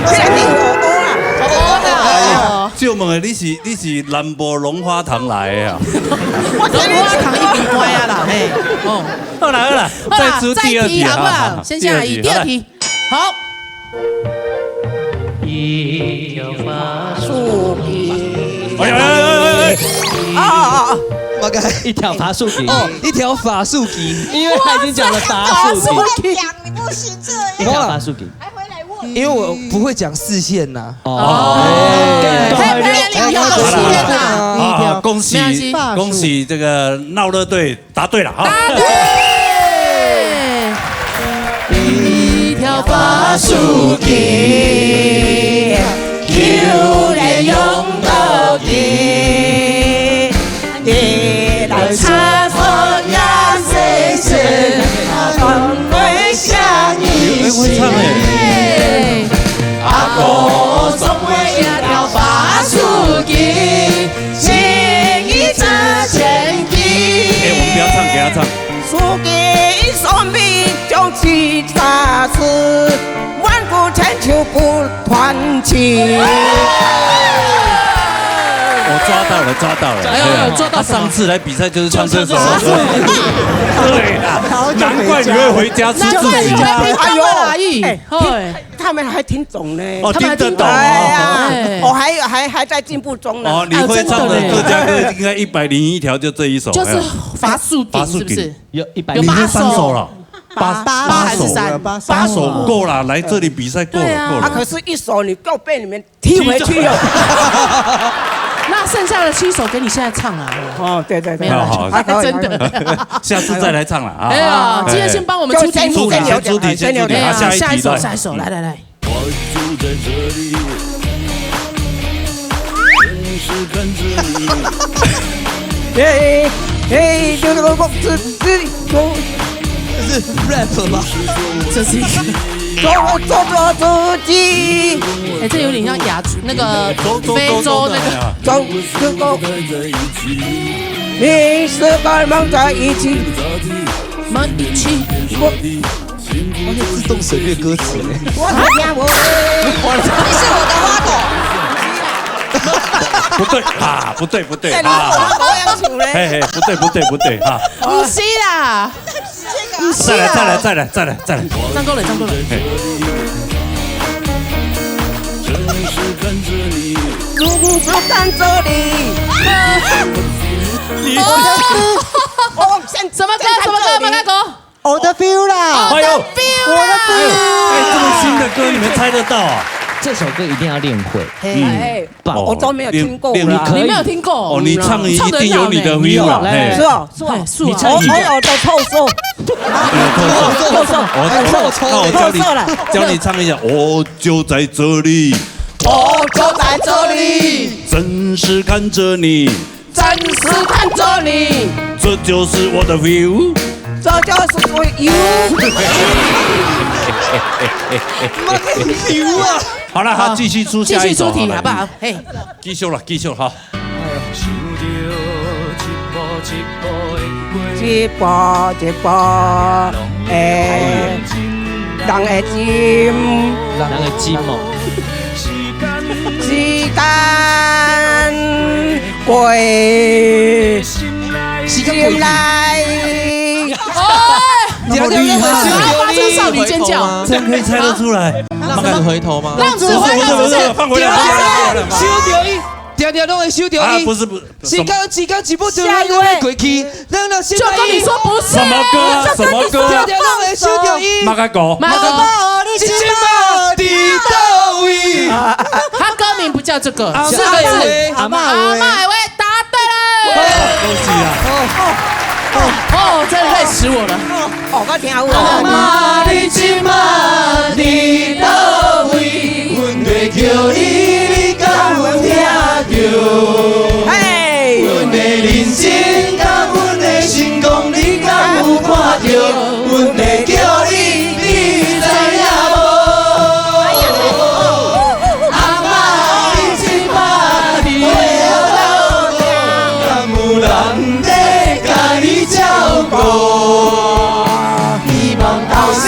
啥物哦哦啊？哦哦啦。哎，借问的，你是，你是南部龙华堂來的啊？我龙華堂已經關啊啦，嘿，哦。好啦好啦，好啦，再出第二題，再提好不好？好好好，先下一題，第二題，第二題。好。一條法術。哎呀哎呀哎呀哎呀！啊啊啊啊！一條法術題。哦，一條法術題，因為他已經講了法術題。講，你不行這樣。一條法術題。還回來問。因為我不會講四縣吶。哦。哎，嘿，嘿，嘿，好啦好啦，啊，恭喜，沒關係。恭喜這個鬧熱隊答對了哈。答對。一條法術題，求人用到底。 有人會唱欸。欸，我們不要唱，給他唱。 我抓到了，抓到了。哎呦，哎呦，抓到什麼？他上次來比賽就是唱這首歌。就唱這首歌。對啦，難怪你會回家吃自己。難怪你會回家啦，哎呦，哎，嘿。他們還聽懂呢。哦，他們還聽懂。聽得懂哦。哎呀，哎。我還有，還，還在進步中呢。哦，你會唱的客家歌應該一百零一條就這一首，就是哎呀。法術題，法術題。是不是？有一百，你會三首了？八，八，八還是三？八首夠了，來這裡比賽夠了，對啊。夠了。啊，可是一首你夠被你們踢回去了。那剩下的七首給你現在唱啊。哦，對，對，對。沒有啦，好，好，還真的。好，好。下次再來唱了啊。哎呀，今天先幫我們出題目啦。就先，先留點，出題，先出題，哎呀，好，下一題，下一首，來。下一首，來，來，來。 嘿，嘿，这个我，这，这，我，这是rap吧？这是一个，我做做自己。哎，这有点像亚，那个非洲那个。走，走，走。你是跟梦在一起。梦一起。我 他就自动省略歌词欸。我的天，我，你是我的花朵。不對啊，不對，不對啊。哎，你是我的花朵，要求嘞。嘿，嘿，不對，不對，不對啊。不是啦，不是啦。再來，再來，再來，再來，再來。唱夠了，唱夠了。嘿。如果不看这里。你哦，什麼歌？什麼歌？马开口。 我的feel啦。哎呦，我的feel啦。我的feel。哎，这么新的歌，你们猜得到啊？这首歌一定要练会。嘿，嗯。哎，棒。我都没有听过啦。哦，练，练，你可以。你没有听过？哦，你唱一，唱得很好呢。一定有你的feel啦，嘿。是哦，是哦。嘿，是哦。你唱一下。我，我有的特色。有特色。特色。我，哎，特色。那我教你，特色啦。教你唱一下。我就在这里。我就在这里。真实看着你。 真实看着你。这就是我的feel。这就是我的feel。妈的，feel啊！好了，好，好，继续出下一首，继续出题，好了，好不好？嘿。继续了，继续了，好。一步一步，哎，人的心。人的心哦。 时间过，时间过去。心内。哦，那么厉害。我要发出少女尖叫。这样可以猜得出来。浪子回头吗？浪子回头，不是，不是，不是，不是，放回来，放回来，放回来。收到伊，定定拢会收到伊。啊，不是，不是，时间，时间一步就要过去，咱若心内。就跟你说不是。什么歌？什么歌？定定拢会收到伊。马开口。马开口。 你这马在佗位？他歌名不叫这个，四个字。阿嬷的话。阿嬷的话，答对了。恭喜啊！哦，真的累死我了。哦，我听有啊。阿嬷，你这马在佗位？阮咧叫你，你敢有听着？嘿。阮的人生甲阮的成功，你敢有看着？ 阮咧叫你，你知影无？阿嬷，你这马在佗位？敢有人咧甲你照顾？希望到时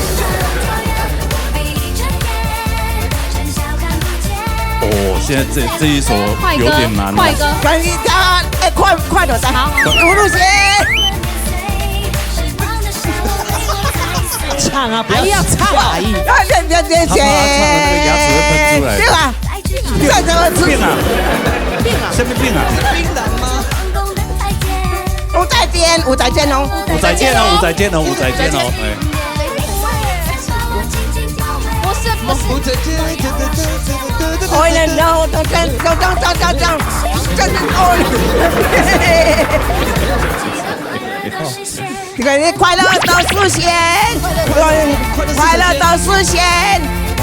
哦，现在这，这一首有点难了。快歌，快歌。赶紧跳啊！哎，快，快点来。好，好。吴露西。唱啊，不要哎呀，唱而已。啊，这，这，这，他怕他唱的那个牙齿会喷出来。对吧？再怎么吃？病啊！病啊！什么病啊？有再见，有再见哦。有再见哦，有再见哦，有再见哦，哎。不是，不是。可以了，然后再见，走，走，走，走，走，再见，哦。你看，你快乐到实现，快乐到实现。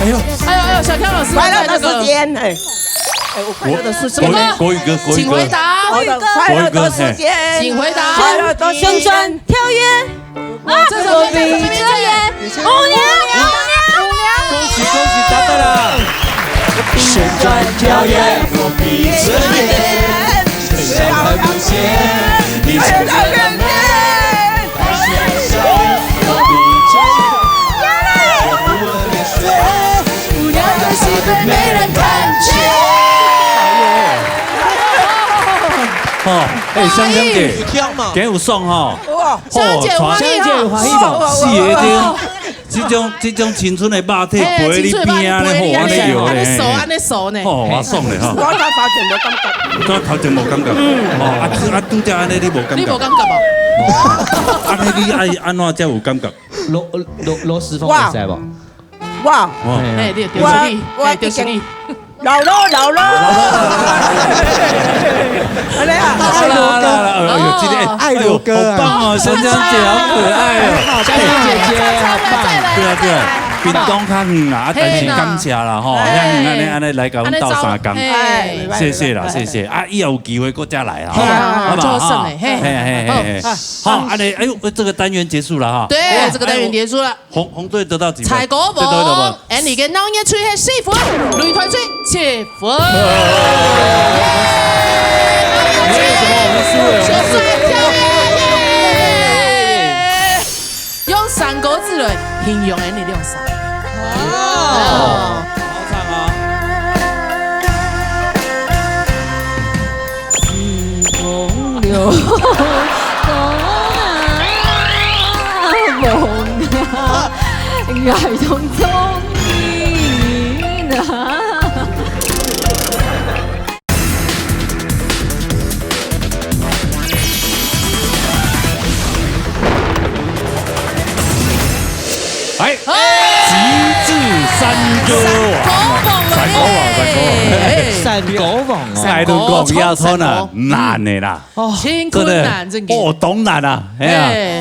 哎呦，哎呦，哎呦，小跳老师，快乐到实现，哎。哎，我快乐到实现。国语，国语歌，国语歌。请回答。快乐到实现，请回答。快乐到实现。旋转跳跃。啊，这首歌叫什么名字？舞娘，舞娘，舞娘。恭喜，恭喜，答对了。旋转跳跃，我闭着眼，谁看不见？你是我的美，我闭着眼，我不问你谁，舞娘的戏份没人看见。哦，哎，香香姐，有跳吗？今有爽吼。哇，香姐有欢喜吼。香姐有欢喜吼。是的，对。 这种，这种青春的肉体陪你边仔咧，吼，安尼摇咧，安尼手，安尼手呢。吼，我爽咧，吼。我到头前无感觉。到头前无感觉。哦，啊，拄，啊，拄则安尼你无感觉。你无感觉无？哦，安尼你爱安怎才有感觉？螺，螺，螺蛳粉会使无？哇。哇。哎，你有丢失你，我，我哎，丢失你。已经 老了，老了。好了，好了，好了，哎呦，今天，哎，哎呦，爱罗哥啊。好棒哦，香香姐好可爱哦。香香姐姐好棒。对啊，对啊，屏东较远啊，啊，但是感谢啦，吼，嘿啦。遐远安尼，安尼来甲阮斗相共。嘿。谢谢啦，谢谢。啊，以后有机会，过再来啦，好不好？嘿啊，好不好？做生意，嘿。嘿，嘿，嘿，嘿。好，好，安尼，哎呦，这个单元结束了哈。对，哎，这个单元结束了。 红，红队得到几分？采购王，得到几分？哎，你个闹热吹黑四分，擂台吹七分。没有什么，我们输了，我们输了。耶！用三个字来形容哎，你两三。哦。好唱啊。 四风流，风啊，风啊，爱同聪明啊。哎，极致山歌王啊，山歌王，山歌王。哎。山歌王哦。艾倫讲，要穿啊，山歌王。难的啦。哦，真困难，真的。真的。哦，当难啊，哎呀。哎。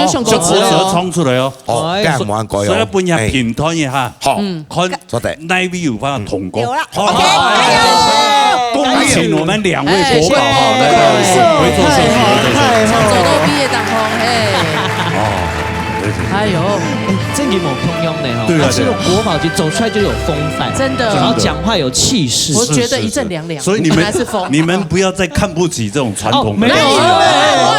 就上高潮了哦。就舌頭衝出來哦。哦，哎，該還無恁該哦。所以分人評斷一下，哎。好，嗯。看做得。哪位有辦法通過。有了，好，OK，好，哎呦，恭喜我們兩位國寶哈，哎，來，來，來，回座休息，回座休息。太好了，太好了。走到畢業當中，嘿。哦，對，對，對。哎呦。哎，真个無共樣呢，吼。對啊，啊，這種國寶級走出來就有風範，真的。然後講話有氣勢。我覺得一陣涼涼，是，是，是。所以你們，原來是風。你們不要再看不起這種傳統的東西了。哦，沒有，沒有，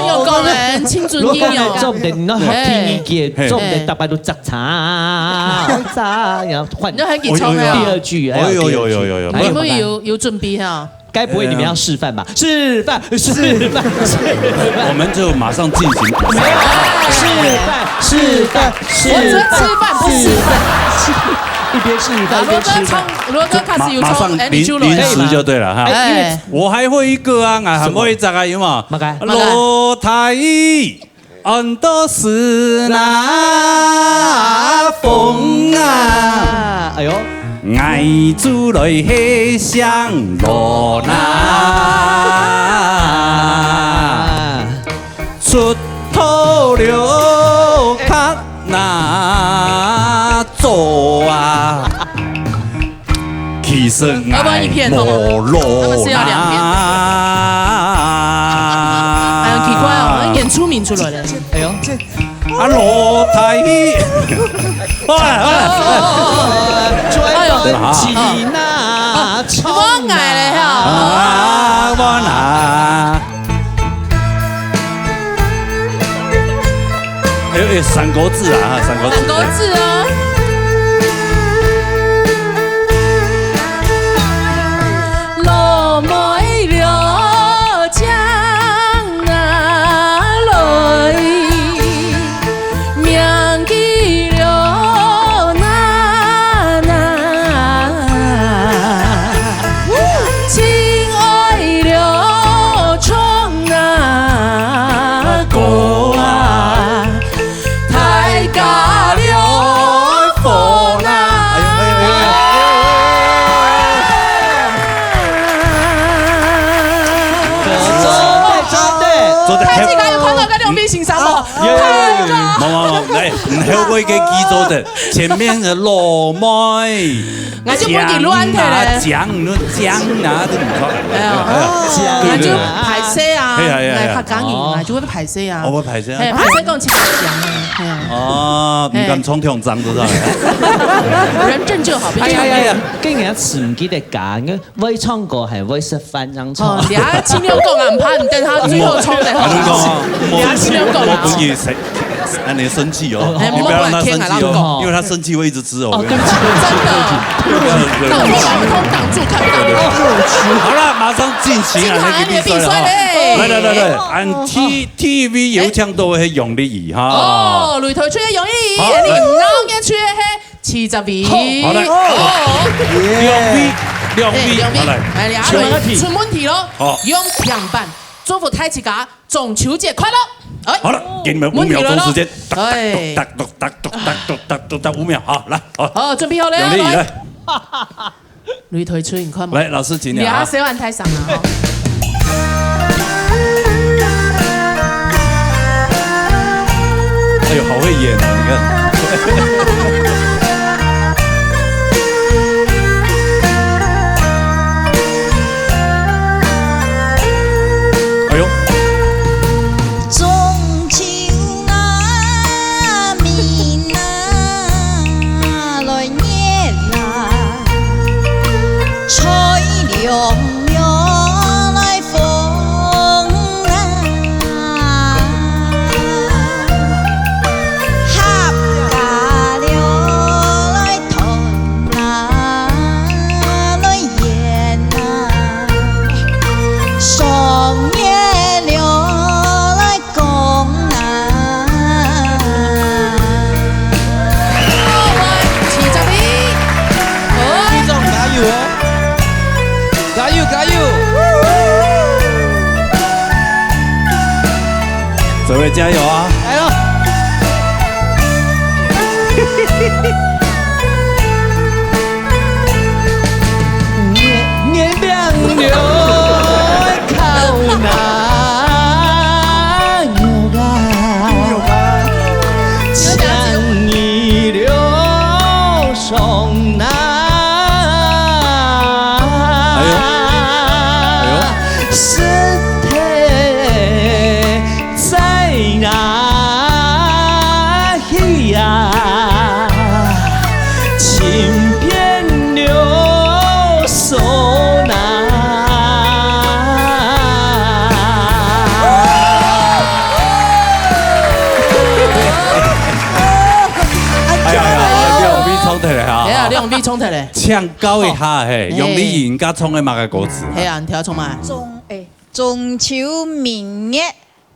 沒有，有可能，青春期哦。如果你做毋得，你那好聽一點，嘿。做毋得，嘿。大家都扎 茶，茶，然後換你就很緊張啊。第二句，哎，哎呦，有，有，有，有，有。第二句。哎，你們有，有準備哈？該不會你們要示範吧？示範，示範，示範。我們就馬上進行。沒有，示範，示範，示範，我只要吃飯，不吃飯。一邊示範一邊吃飯。啊，羅哥唱，羅哥開始有唱，馬，馬上臨，哎，你就來。臨時就對了哈。哎，因為哎。我還會一個啊，俺還會一個啊，有沒有？麼个？麼个？老太 安到是那風啊。啊，哎呦。𠊎就來係姓羅啊，出頭了較難做啊。其實𠊎無羅啊。要不然一片好嗎？他們是要兩片。哎，很奇怪哦，演出名出來了。哎呦。 啊，老弟，喂，喂，哎呦，對吧？啊，我矮了哈。啊，我哪？哎呦，哎，三國志啊，三國志。三國志啊。 老妹了將啊來，名記了哪哪，親愛了唱哪歌啊。 大家了火啦！哎呦，哎呦，哎呦，哎呦，哎呦。做得，做得。大家有看到這兩位先生無？有，有，有，有。看到。無，無，無，來，嗯，後尾个記做得，前面的老妹。 𠊎就分佢亂忒咧。講啊，講，你講啊，這毋錯。哎呀，哎呀，對，對，對。𠊎就歹勢啊，係啊，係啊，係啊。𠊎客家人啊，哦。就會歹勢啊。哦，會歹勢啊。係，歹勢講自家講啊，係啊。哦，毋敢衝聽眾，知道嗎？人正就好，不要哎呀，哎呀，哎呀，跟人家詞毋記得講，因為會唱歌還會食飯，這樣唱。哦，你還盡量講啊，毋怕你等下最後衝的。啊，你講，你還盡量講啊。我不會生，啊，你生氣哦，哎，你不要讓他生氣哦，莫怪天啊，因為他生氣會一直 是哦，哦，對不起，對不起，真的，對不起，对不起，对不起。擋住，通通擋住，看不到你。好了，馬上進行啊，進行那個比賽了哈。那個比賽嘞。來，來，來，來，俺T，T V有請到的楊麗儀哈。哦，擂台區的楊麗儀，好，來。你鬧熱區的係徐澤偉。好，好，來。哦。兩位，兩位，哎，兩位，好，來。來，兩位，請問題。出問題咯。好。用平板，祝福大自家 中秋節快樂！哎，好了，給你們五秒鐘時間。問題了咯。哎。答答答答答答答答答答答，五秒，好，來，好。好，準備好了，楊麗儀，來。來。擂台區，你看嘛。來，老師，請你啊。你還是要按太上啊，吼。哎呦，好會演啊，你看。 哎呦。中秋啊，明啊，來熱啊，菜涼涼來 風啊，合家了來團啊，來圓啊，上月了來 講啊。好，來，徐澤偉。好。隊長加油哦！加油，加油！各位加油啊！來了。哎呦，哎呦。 在哪裡呀？輕便了手拿。哎呀呀，兩位唱得來啊！哎呀，兩位唱得來。請教一下，嘿，嘿。楊麗儀家唱个麼个歌詞啊？係啊，你聽唱嘛？中，哎，中秋明月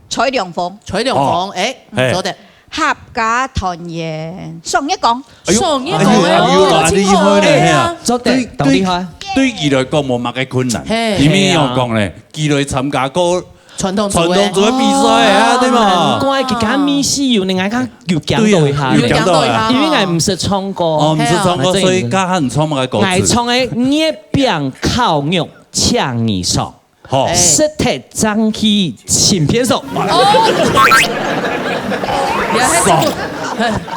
吹涼風。吹涼風，哦。哎，嘿。做得。合家團圓，上月光。哎呦，上月光，哎呦，哎呦，哎呦，恁厲害呢，真好。嘿啊。嘿啊。做得，對，當厲害。對，對佢來講無麼个困難。嘿。因為仰般講呢，佢來參加過傳統組个。傳統組个比賽啊，對嘛？難怪佢講美食有呢，𠊎講有講到一下。對啊，有講到一下。因為𠊎毋識唱歌。哦，毋識唱歌，係啊。所以佢喊你唱麼个歌詞？𠊎唱个月餅烤肉請你爽。 吼。食忒正氣盡偏爽。哦。你還是不，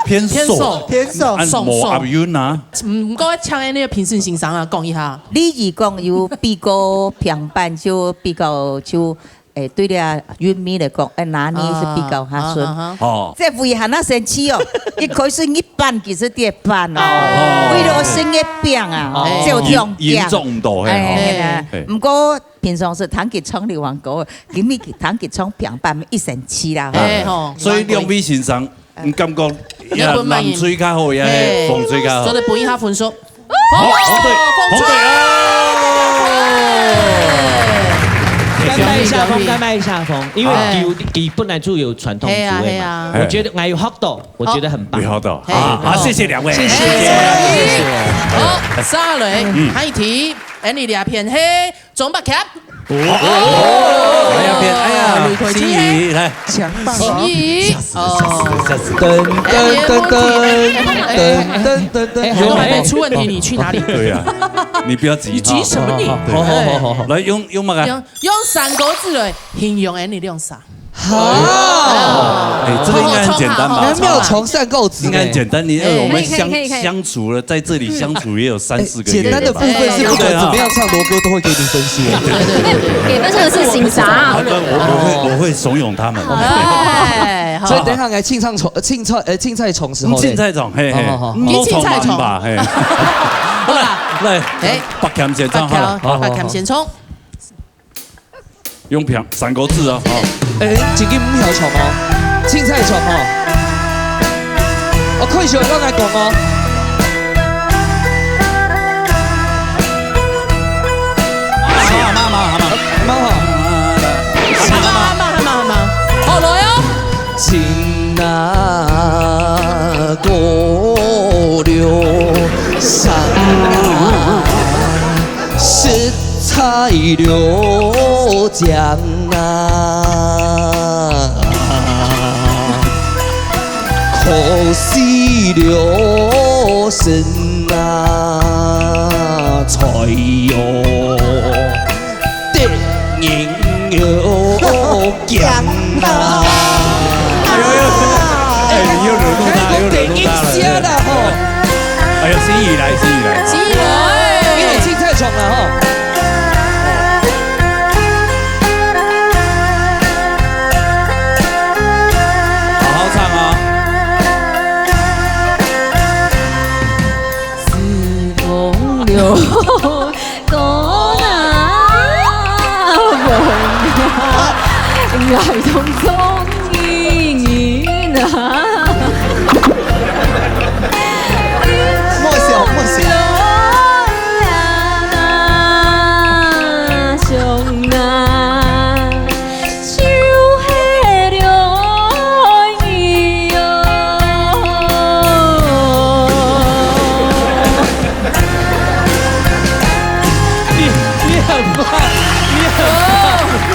偏爽。偏爽。偏爽。啊，爽，爽。無押韻啊。嗯，毋過請恁呢評審先生啊，講一下。你如果有比較平板，就比較就，誒，對了，韻味來講，誒，拿捏是比較較順。啊，啊，啊，啊。哦。這位還那生氣哦，一開始一半，其實跌半哦，哦。為了食月餅啊，哦。就這樣嚴，嚴重到，嘿，哎，吼。哎，嘿。毋過 平常時聽佢唱流行歌，今日聽佢唱平板，一生氣啦，吼。哎，吼，所以兩位先生，你感覺，你本滿意。藍隊較好，也係紅隊較好？嘿。做得分一下分數。好，紅隊，紅隊啊！乾杯一下風，乾杯一下風，因為佢，哎。佢本來就有傳統組位嘛。係啊，係啊。我覺得，哎，有學到，我覺得很棒。有學到。嘿。啊，好，謝謝兩位。謝謝，謝謝。謝謝。好，下來，嗯。下一題，恁呢這片係 鍾伯謙。哦，哎呀，哎呀，雷凱琪，心怡，來。強棒哦。心怡，嚇死了，嚇死了，嚇死了。噔，噔，噔，噔，噔，噔，噔，噔。哎，還沒出問題，你去哪裡？對啊，你不要急。你急什麼你？好，好，好，好，好。來，用，用麼个？用，用三個字來形容恁呢兩儕。 好。哎，這個應該很簡單吧？好好，好好。應該沒有從善告子呢。應該很簡單，你，哎，我們相，可以，可以，可以。相處了，在這裡相處也有三四個月了吧？哎，簡單的部分是不管怎麼樣唱國歌都會給你分數。對，對，對，對，對。給分數的是欣賞。我，我會，我會慫恿他們。哎，好。所以等一下來清唱，呃，清唱，呃，清唱的時候嘞。嗯，清唱，嘿，嘿。好，好，好。嗯，清唱吧，嘿。好啦。來，哎，伯謙先唱好了。伯謙，好，好，好。伯謙先唱。 用平，三個字哦，哦。哎，正經毋曉唱哦，凊彩唱哦。哦，開始愛來講哦。好，好，好，好，好。好，來哦。 得人又驚啊！哎呦，哎，你又惹怒他，又惹怒他了。哎呦，心怡來，心怡來。心怡來。因為凊彩唱了吼。好好唱啊。 時光流到那風啊，愛當中意你啊。莫笑，莫笑。 就係了你哦。你，你很棒，你很棒。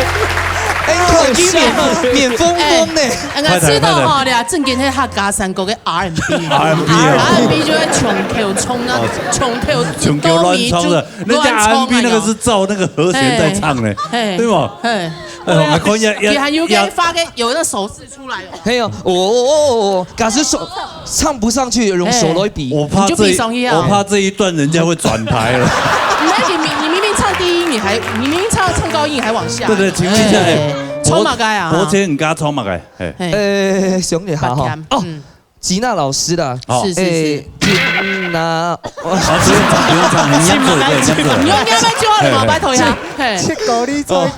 哎，你看，你免，免封封呢。哎，哎，𠊎知道吼，快點，快點。你啊，正經係客家山歌个R and B。R and B哦。R and B就係唱口唱啊，哦。唱口唱口亂唱的，人家R and B那個是照那個和弦在唱的，嘿，嘿，對吧？嘿。 哎呦，還可以啊，也，也還有給發給，有那手勢出來哦。還有，哦，哦，哦，哦，假使手，唱不上去，用手來比。哎。我怕這一，你就比上去啊。我怕這一段人家會轉台了。你，你，你明明唱低音，你還，你明明唱，唱高音，你還往下。對，對，請問一下，哎，哎，唱麼个啊？伯謙，你剛剛唱麼个？哎。哎。呃，想一下哈。伯謙，哦，嗯。 吉娜老師啦，好。是，是，是。誒，吉娜，好，不用唱，不用唱，你念對，對，念對。你用念對就好了嘛，嘿，嘿。拜託一下。嘿。這个你做，哦。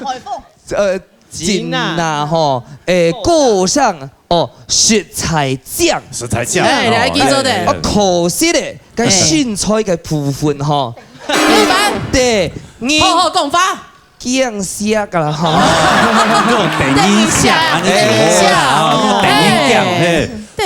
呃，吉娜。吉娜吼，誒，歌聲，哦，實在靚。實在靚。哎，來，哦，記住的。哎，哎，哎。啊，可惜咧，該，哎。身材个部分吼，一般。對，你好好講話。 驚嚇个啦，吼。那種等一下，等一下，啊，你等一下，哦。啊，等一下，嘿。等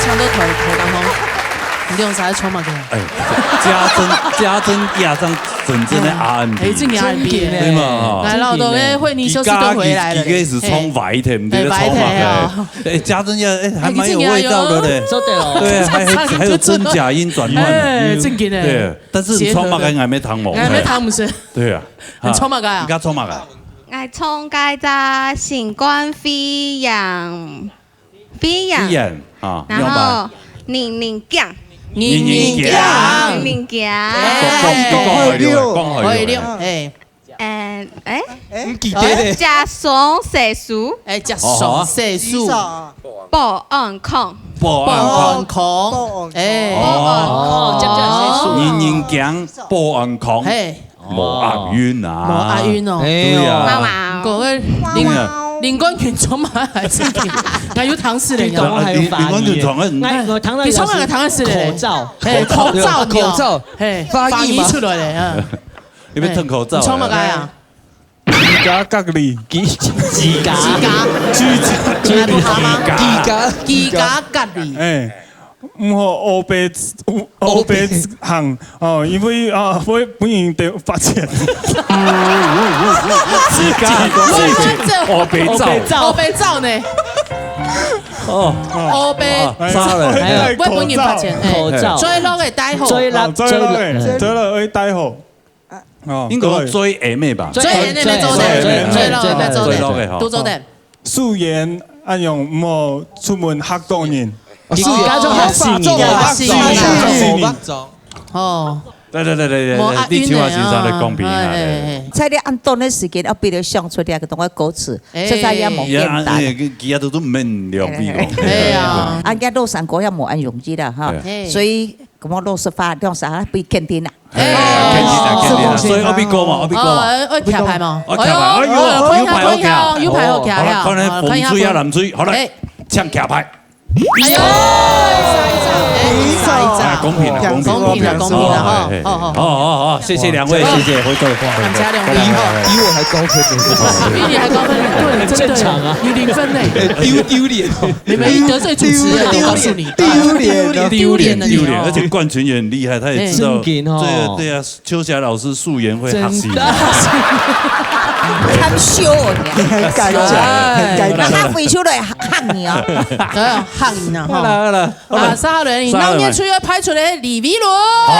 請到台，台東吼，你兩儕創麼个？哎，家珍，家珍也正真正个R and B。哎，真个R and B呢。對嘛，吼。來，老董，哎，惠妮休息都回來了。佢家己，佢家己係唱歪个，毋知咧唱麼个。哎，歪个啊。哎，家珍也，哎，還蠻有味道的咧。做得哦。對，還，還有真假音轉換的。哎，正經的。對，但是你唱麼个，𠊎還沒聽無。𠊎還沒聽無。對啊。你唱麼个啊？你家唱麼个？ 𠊎唱該隻星光飛揚，飛揚，飛揚啊，然後零零gang，零零gang，零零gang，講講講海陸，講海陸，哎，誒誒，毋記得咧。食爽洗手，哎，食爽洗手，保安康，保安康，哎，哦，食食洗手，人人驚保安康，嘿。無押韻啊。無押韻哦。哎喲。對啊。媽媽。各位，林，對啊。林冠群充滿還是你？還有糖水嘞。對啊，林，林冠群充滿。哎，我糖水你充滿了糖水嘞。口罩。嘿，口罩，口罩。嘿，翻譯嗎？翻譯出來嘞，嗯。你們吞口罩啊。你充滿了啊？ 居家隔離。居，居家。居家。居家。居家。居家。居家隔離。哎，毋好烏白，烏白行哦，因為啊，會分人得罰錢。居家。烏白走。烏白走呢？哦。烏白。啊，啥了？哎，會分人罰錢，哎。口罩。最落个戴好。最落，哦，最落个，最落个戴好。 哦，應該講最下面吧。最下面做得，最，最，最，最，最，最，最，最，都做得。素顏恁樣毋好出門嚇到人。哦，素顏。該種嚇死人。嚇死人。嚇死人。哦。對，對，對，對，對，無押韻的啊。你像先生來公平啊，哎，哎，哎。在你恁短个時間，要逼你想出這個東西歌詞，哎。實在也無簡單。也，哎，佢，佢都，都毋免了解咯。哎呀。啊，人家老山歌也無恁容易啦，哈。對。嘿。所以 咁我老實話，兩儕比肯定啦。哎，肯定啦，肯定啦。所以愛比歌嘛，愛比歌嘛。哦，愛，愛徛牌嘛。哦，徛牌，哎喲，哎喲，有牌好徛。有牌好徛，有牌好徛，好了，看來紅隊啊，藍隊，好來，哎。請徛牌。哎喲，哎，啊，公平了，公平了，公平了，公平了，哈。哎，哎，哎。好，好，好，好，謝謝兩位，謝謝，回頭。感謝兩位。比我，比我還高分呢。比你還高分，對，真的，正常啊。你零分呢。哎，丟，丟臉哦。你們得罪主持人，我告訴你。 丟臉啊。丟臉了你哦。丟臉，而且冠群也很厲害，他也知道。哎。正經哦。對啊，對啊，秋霞老師素顏會嚇死人。真的。害羞哦，你啊。很尷尬，哎。很尷尬。那他回出來嚇你哦。哎呀，嚇你呢，哈。好了，好了，好了。啊，沙倫，沙倫。那我們出去派出來李維倫。好，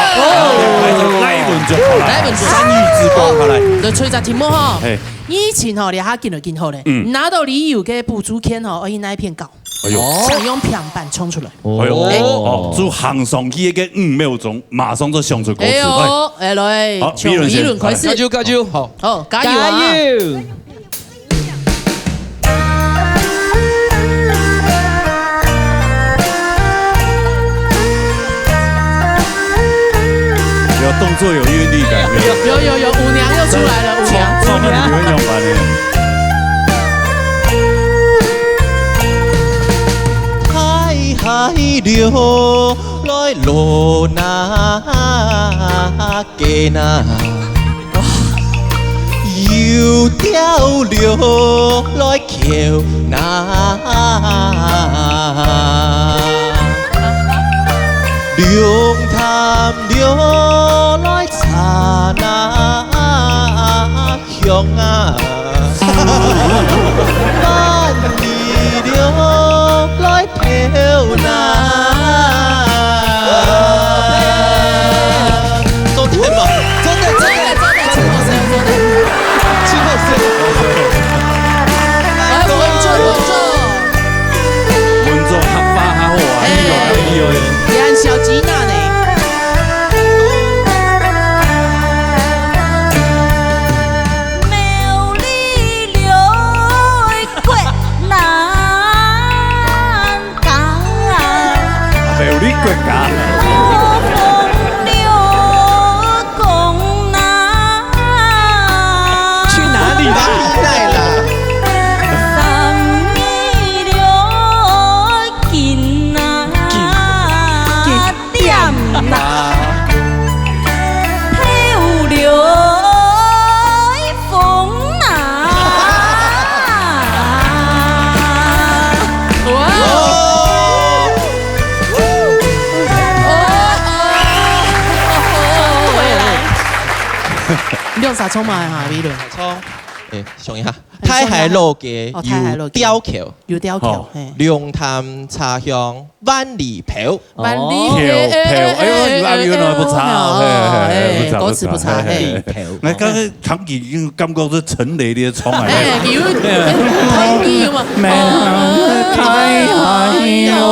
來一輪就好了。來一輪就好。善意之光，好，來。來出一隻題目哈。嘿。以前吼，你還緊來緊好嘞。嗯。拿到旅遊个補助金吼，愛去哪一片搞？ 哎喲。請用平板衝出來。哎喲，哎。哦，就行上去个五秒鐘，馬上就想出歌詞，哎喲，哎，來，好，從理論開始。理論先。加油，加油，好。好，加油啊！加油！有動作，有韻律感，有。有，有，有，舞娘又出來了，舞娘。唱，唱那個你會用吧，你？ 海海流來路那間啊，有條流來橋那，龍潭流來茶那。 香啊，萬里流來飄那。做得嘛，做得，做得，做得，真好笑，真好笑。哎，穩住，穩住。穩住，較發較好啊，哎。哎喲，哎喲，哎喲。你還小吉娜呢。 苗栗來國南家，苗栗國家。好風流江南。去哪裡啦？三義來緊啊，緊，緊。 點啊，飄來風啊。哇哦！哦，哦，哦，哦，哦。你兩儕唱嘛哈，美倫？唱，哎，想一下。 大溪老街，哦，大溪老街。有吊橋。有吊橋，吼，嘿。龍潭茶香萬里飄。萬里飄，飄，哎喲，有押韻哦，不差哦，嘿，嘿，嘿，嘿，不差，哎，歌詞不差，不差，嘿。嘿，嘿，嘿。萬里飄。哎，剛剛唐傑已經感覺是陳雷的唱啊，哎，有，哎，有嘛。沒有，哦，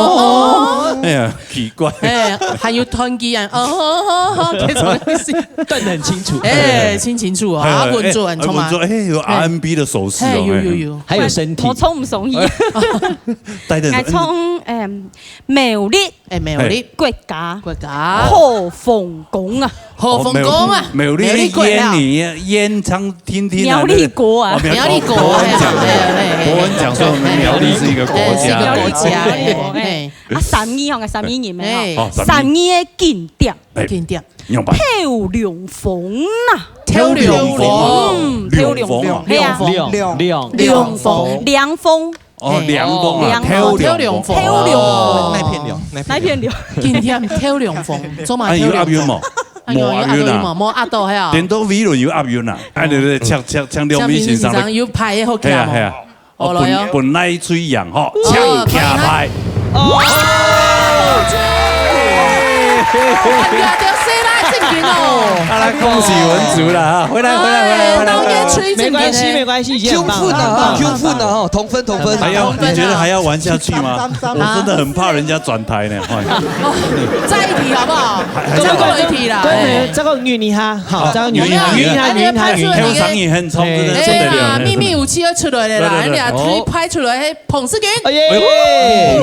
哎喲。哎呀。 奇怪。哎，還有團結啊，哦，這種東西。斷得很清楚。哎，清清楚啊，嘿，嘿，啊，穩住，哎，很充滿。穩住，哎，有R and B的手勢哦，哎，有，有，有。還有身體。我衝毋上去。哎。帶等手。哎，衝，哎，苗栗。哎，苗栗。國家。國家。好風光啊。好风光啊，苗栗，苗栗过啊。苗栗烟，你烟唱听听啊，苗栗国啊。那个，哦，苗栗，苗栗国啊，哦，国文讲，嘿，嘿，嘿，国文讲说我们苗栗是一个国家。哎，是一个国家，哎，哎。啊，三義吼，三義人的吼，哎。哦，三義。三義的景點，哎，景點。仰般？透涼風啊。透涼風。嗯，透涼風。涼風啊。嘿啊。涼，涼，涼風，涼風。 哦，嘿。涼風啊，涼，透涼風。透涼風。哦，哪片涼？哪片涼？哪片涼？景點透涼風，做嘛透涼風？啊，有押韻無？啊，有押韻無？無押韻啊。無押到，嘿啊。顛倒飛輪有押韻啊。哎，對，對，請，請，請梁明先生來。請明先生有牌的好起來無？嘿啊，嘿啊。哦，好，來哦。本，本來水樣吼，哦，請徛牌。哦。哎呀，對，誰來進行哦？啊，來恭喜文竹啦，哈，回來，回來，回來，回來，回來。哎，當然吹進去呢。沒關係，沒關係。 已經很棒了，很棒，很棒。九分了，九分了，吼，同分，同分。還要，同分啊。你覺得還要玩下去嗎？三，三，三。我真的很怕人家轉台呢，哎。哦，再一題好不好？還，還要玩。再過一題啦，哎。再過，再過，再過，好，好，再過，再過，再過。哎，你的牌出來，你的，通常你很衝，哎。真的，真的。哎呀，祕密武器又出來了啦，對，對，對，對。哎呀，推牌出來，嘿，彭世軍。哎耶。哎呦，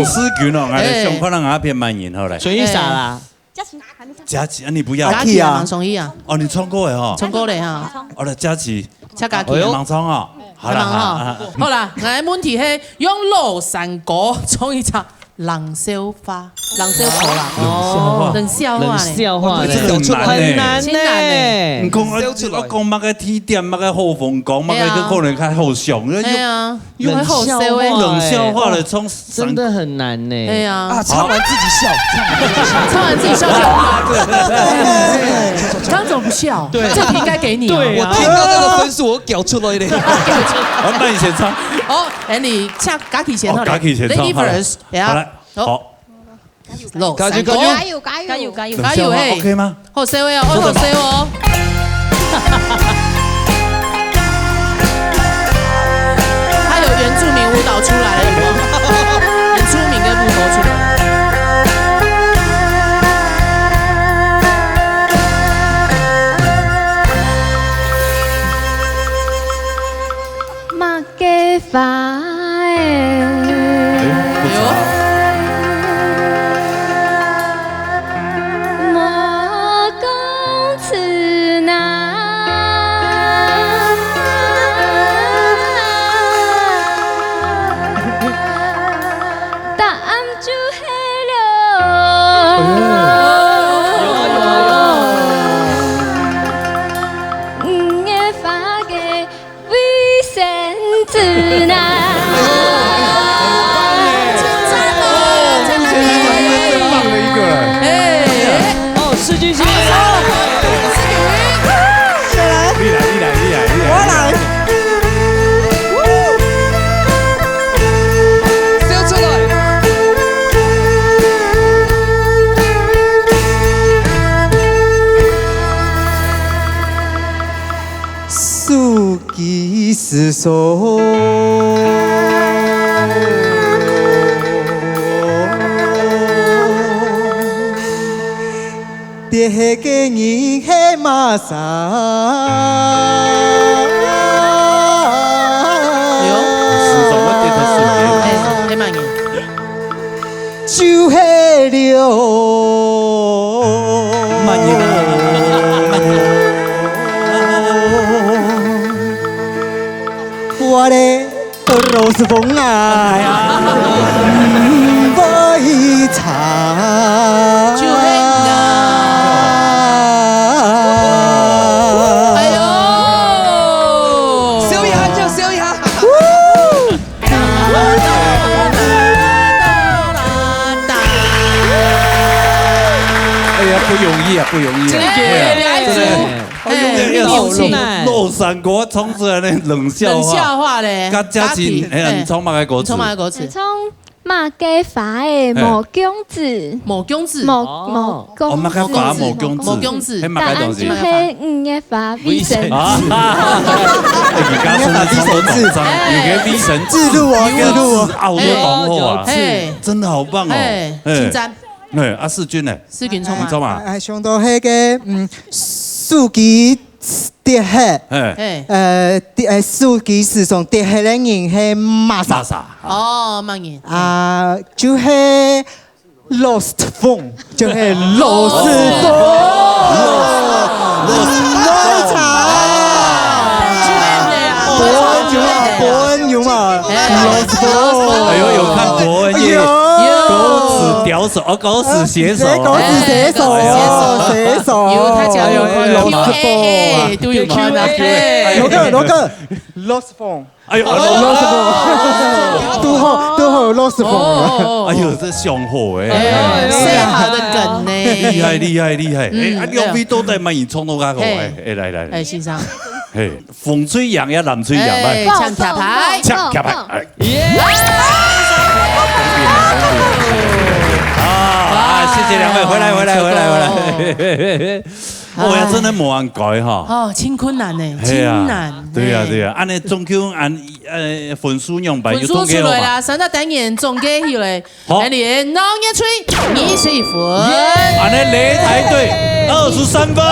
彭世軍哦，哎，哎。想看人家騙慢人，好嘞。選一下啦。哎。 佳琪，啊，你不要。佳琪啊。佳琪啊，蠻中意啊。哦，你唱歌的吼。唱歌的哈。哦，來，佳琪。請佳琪。哎呦。蠻唱哦。好啦，蠻好。好啦，好啦，來，問題係用老山歌唱一隻冷笑話，冷笑話啦。冷笑話。冷笑話呢。冷笑話呢。這個很難呢。很難呢。真難呢。你講啊，笑出來。我講麼个地點，麼个好風光，麼个，哎呀。可能較好笑，哎呀。 用个好笑的。冷笑話欸。冷笑話來創，哦，真的很難呢。對啊。啊，唱完自己笑，唱完自己笑。唱完自己笑就好。剛怎麼不笑？對。這題應該給你哦。對啊。我聽到那個分數，我搞出來了。好，那你先唱。哦，哎，你唱，佳琪先好了。哦，佳琪先唱，Lady first，好了。Yeah。好了，好。好。 老山歌。加油，加油。加油，加油。加油，加油。冷笑話，嘿。OK嗎？好笑哦，哦，做得嗎？好笑哦。他有原住民舞蹈出來了，有沒有？原住民的舞蹈出來。 麼个花欸，哎，不錯。哎喲。無公子哪。答案就係了。哎喲。五月花个 衛生紙呢？哎喲，很棒欸，真的很棒欸，真的很棒欸。棒了一個了。哎。哦，世軍先生。再來。厲害，厲害，厲害，厲害。我來。笑出來。 手機失蹤，跌下个人係麼儕？哎喲。失蹤，我跌在手機。哎，哎，慢點。 就係了。慢一點，慢一點。我的老師風啊，毋會差。就係啊。哎喲。笑一下，就笑一下。 哎呀，不容易啊，不容易啊。真的耶，哎呀，真的。哎，哎，哎，老，老山歌唱出來的冷笑話。冷笑話咧。佮佳琪，佳琪，哎呀，哎。你唱麼个歌詞？你唱麼个歌詞？唱麼个花欸，嘿。無公子。無公子。無，哦。無公子。哦，麼个花無公子。無公子。嘿，麼个東西？答案就係五月花衛生紙。啊，哎，你剛剛說的差不多，有個衛生紙。自錄哦，自錄哦。啊，我沒有講過啊。嘿。真的好棒哦。嘿，嘿。真讚。嘿，啊，世軍呢？世軍唱啊。你唱嘛？哎，想到那個，嗯，手機跌下，嘿。嘿。呃，跌，呃，手機時常跌下的人係麼儕？麼儕？哦，麼人？啊，就係 lost phone，就係lost phone。哦。手，哦，狗屎写手。哎，狗屎写手哦，哎，狗屎写手。写手。有，他講有看，哎呦，哎呦，Q A，哎，都有看啊。Q A。哎呦，罗哥，罗哥。Lost phone。哎呦，哦，lost phone。都好，都好，lost phone。哦。哎呦，這上好哎。哎，這下的梗呢。厲害，厲害，厲害。哎，嗯，啊，兩位到底乜有創到較好？嘿。哎，哎，來，來，來。哎，先生。嘿，紅隊贏也藍隊贏，來。哎，搶卡牌。搶卡牌，哎。 耶！啊，啊，謝謝兩位，回來，回來，回來，回來。成功。哦呀，真的無恁該哈。哦，真困難呢，嘿啊，真難。對呀，嘿。對呀，恁呢總共恁，呃，分數樣般有統計好嗎？分數出來啦，三隻單元總結起來，好。哎，你鬧熱隊二十一分。耶！恁呢擂台隊二十三分。恭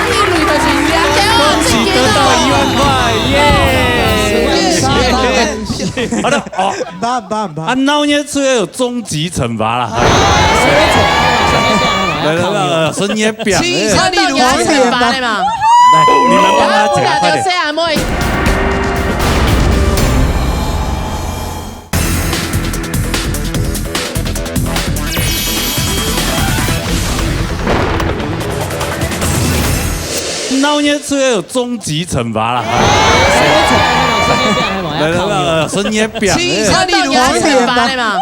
喜擂台隊贏了，恭喜得到一萬塊，耶！耶！ 好了，哦，棒，棒，棒。啊，鬧熱隊有終極懲罰啦。來，來，來，來，深夜表。請一下，例如，你要懲罰的嘛。來，你們幫他講，快點。鬧熱隊有終極懲罰啦。來，來，來，深夜表。請一下，例如，你要懲罰的嘛。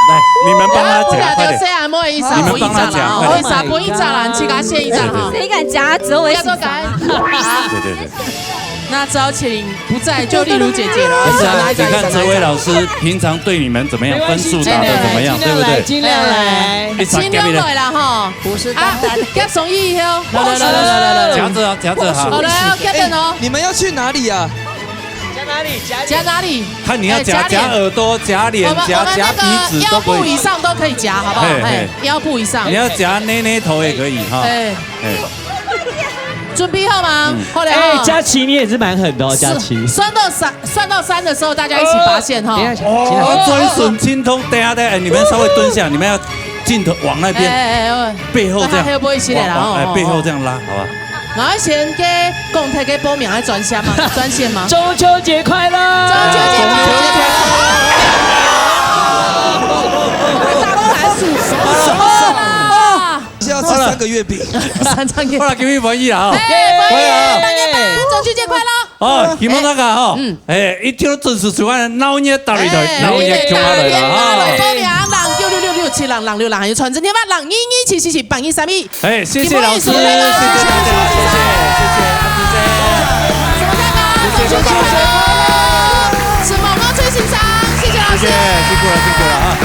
來，你們幫他講，快點。不好意思啊，你們幫他講，快點。不好意思啊，不好意思啊，自家先一張哈。對，對，對。誰敢夾？只有我會洗髮。對，對，對。那只要請 不在，就例如姐姐了。不是啊，你看哲維老師平常對你們怎麼樣，分數打得怎麼樣，對不對？盡量來，盡量來。盡量來啦，吼。不是啊，夾手一哦。來，來，來。夾著啊，夾著哈。好了，夾等哦。哎，你們要去哪裡啊？夾哪裡？夾哪裡？看你要夾，哎，夾臉。夾耳朵，夾臉，我們，夾，我們那個腰部以上都可以夾，夾鼻子都可以。好不好？嘿，嘿。哎，腰部以上。你要夾奶奶頭也可以哈。哎。 哎。準備好嗎？嗯。好了哈。哎，佳琪，你也是蠻狠的哦，佳琪。算到三，算到三的時候，大家一起發現哈。等一下，哦，先來。哦，這一順清通，等一下，等一下，哎，你們稍微蹲下，你們要鏡頭往那邊，哎，哎，哎，哎。背後這樣，看他會不會起來啦，往，往，哎，哦，哦，背後這樣拉，好吧？然後先給公台給報名，還專線嗎？專線嗎？中秋節快樂！中秋節快樂！中秋節快樂！大家都來數，什麼啊？ 是要吃三個月餅。好了。三個月餅。好了，各位歡喜啦，哈。哎，歡喜，歡喜啊。大家拜，中秋節快樂。哦，希望大家哈，嗯。哎，一定要準時收看鬧熱大擂台，哎，鬧熱共下來啦，哈。哎，零九六六六七零零六零，還有傳真電話零二二七七七八二三一。哎，謝謝老師，謝謝大家，謝謝，謝謝，謝謝，謝謝，謝謝，拜拜。什麼蛋糕？中秋節快樂。什麼？我最欣賞，謝謝老師。謝謝，辛苦了，辛苦了啊。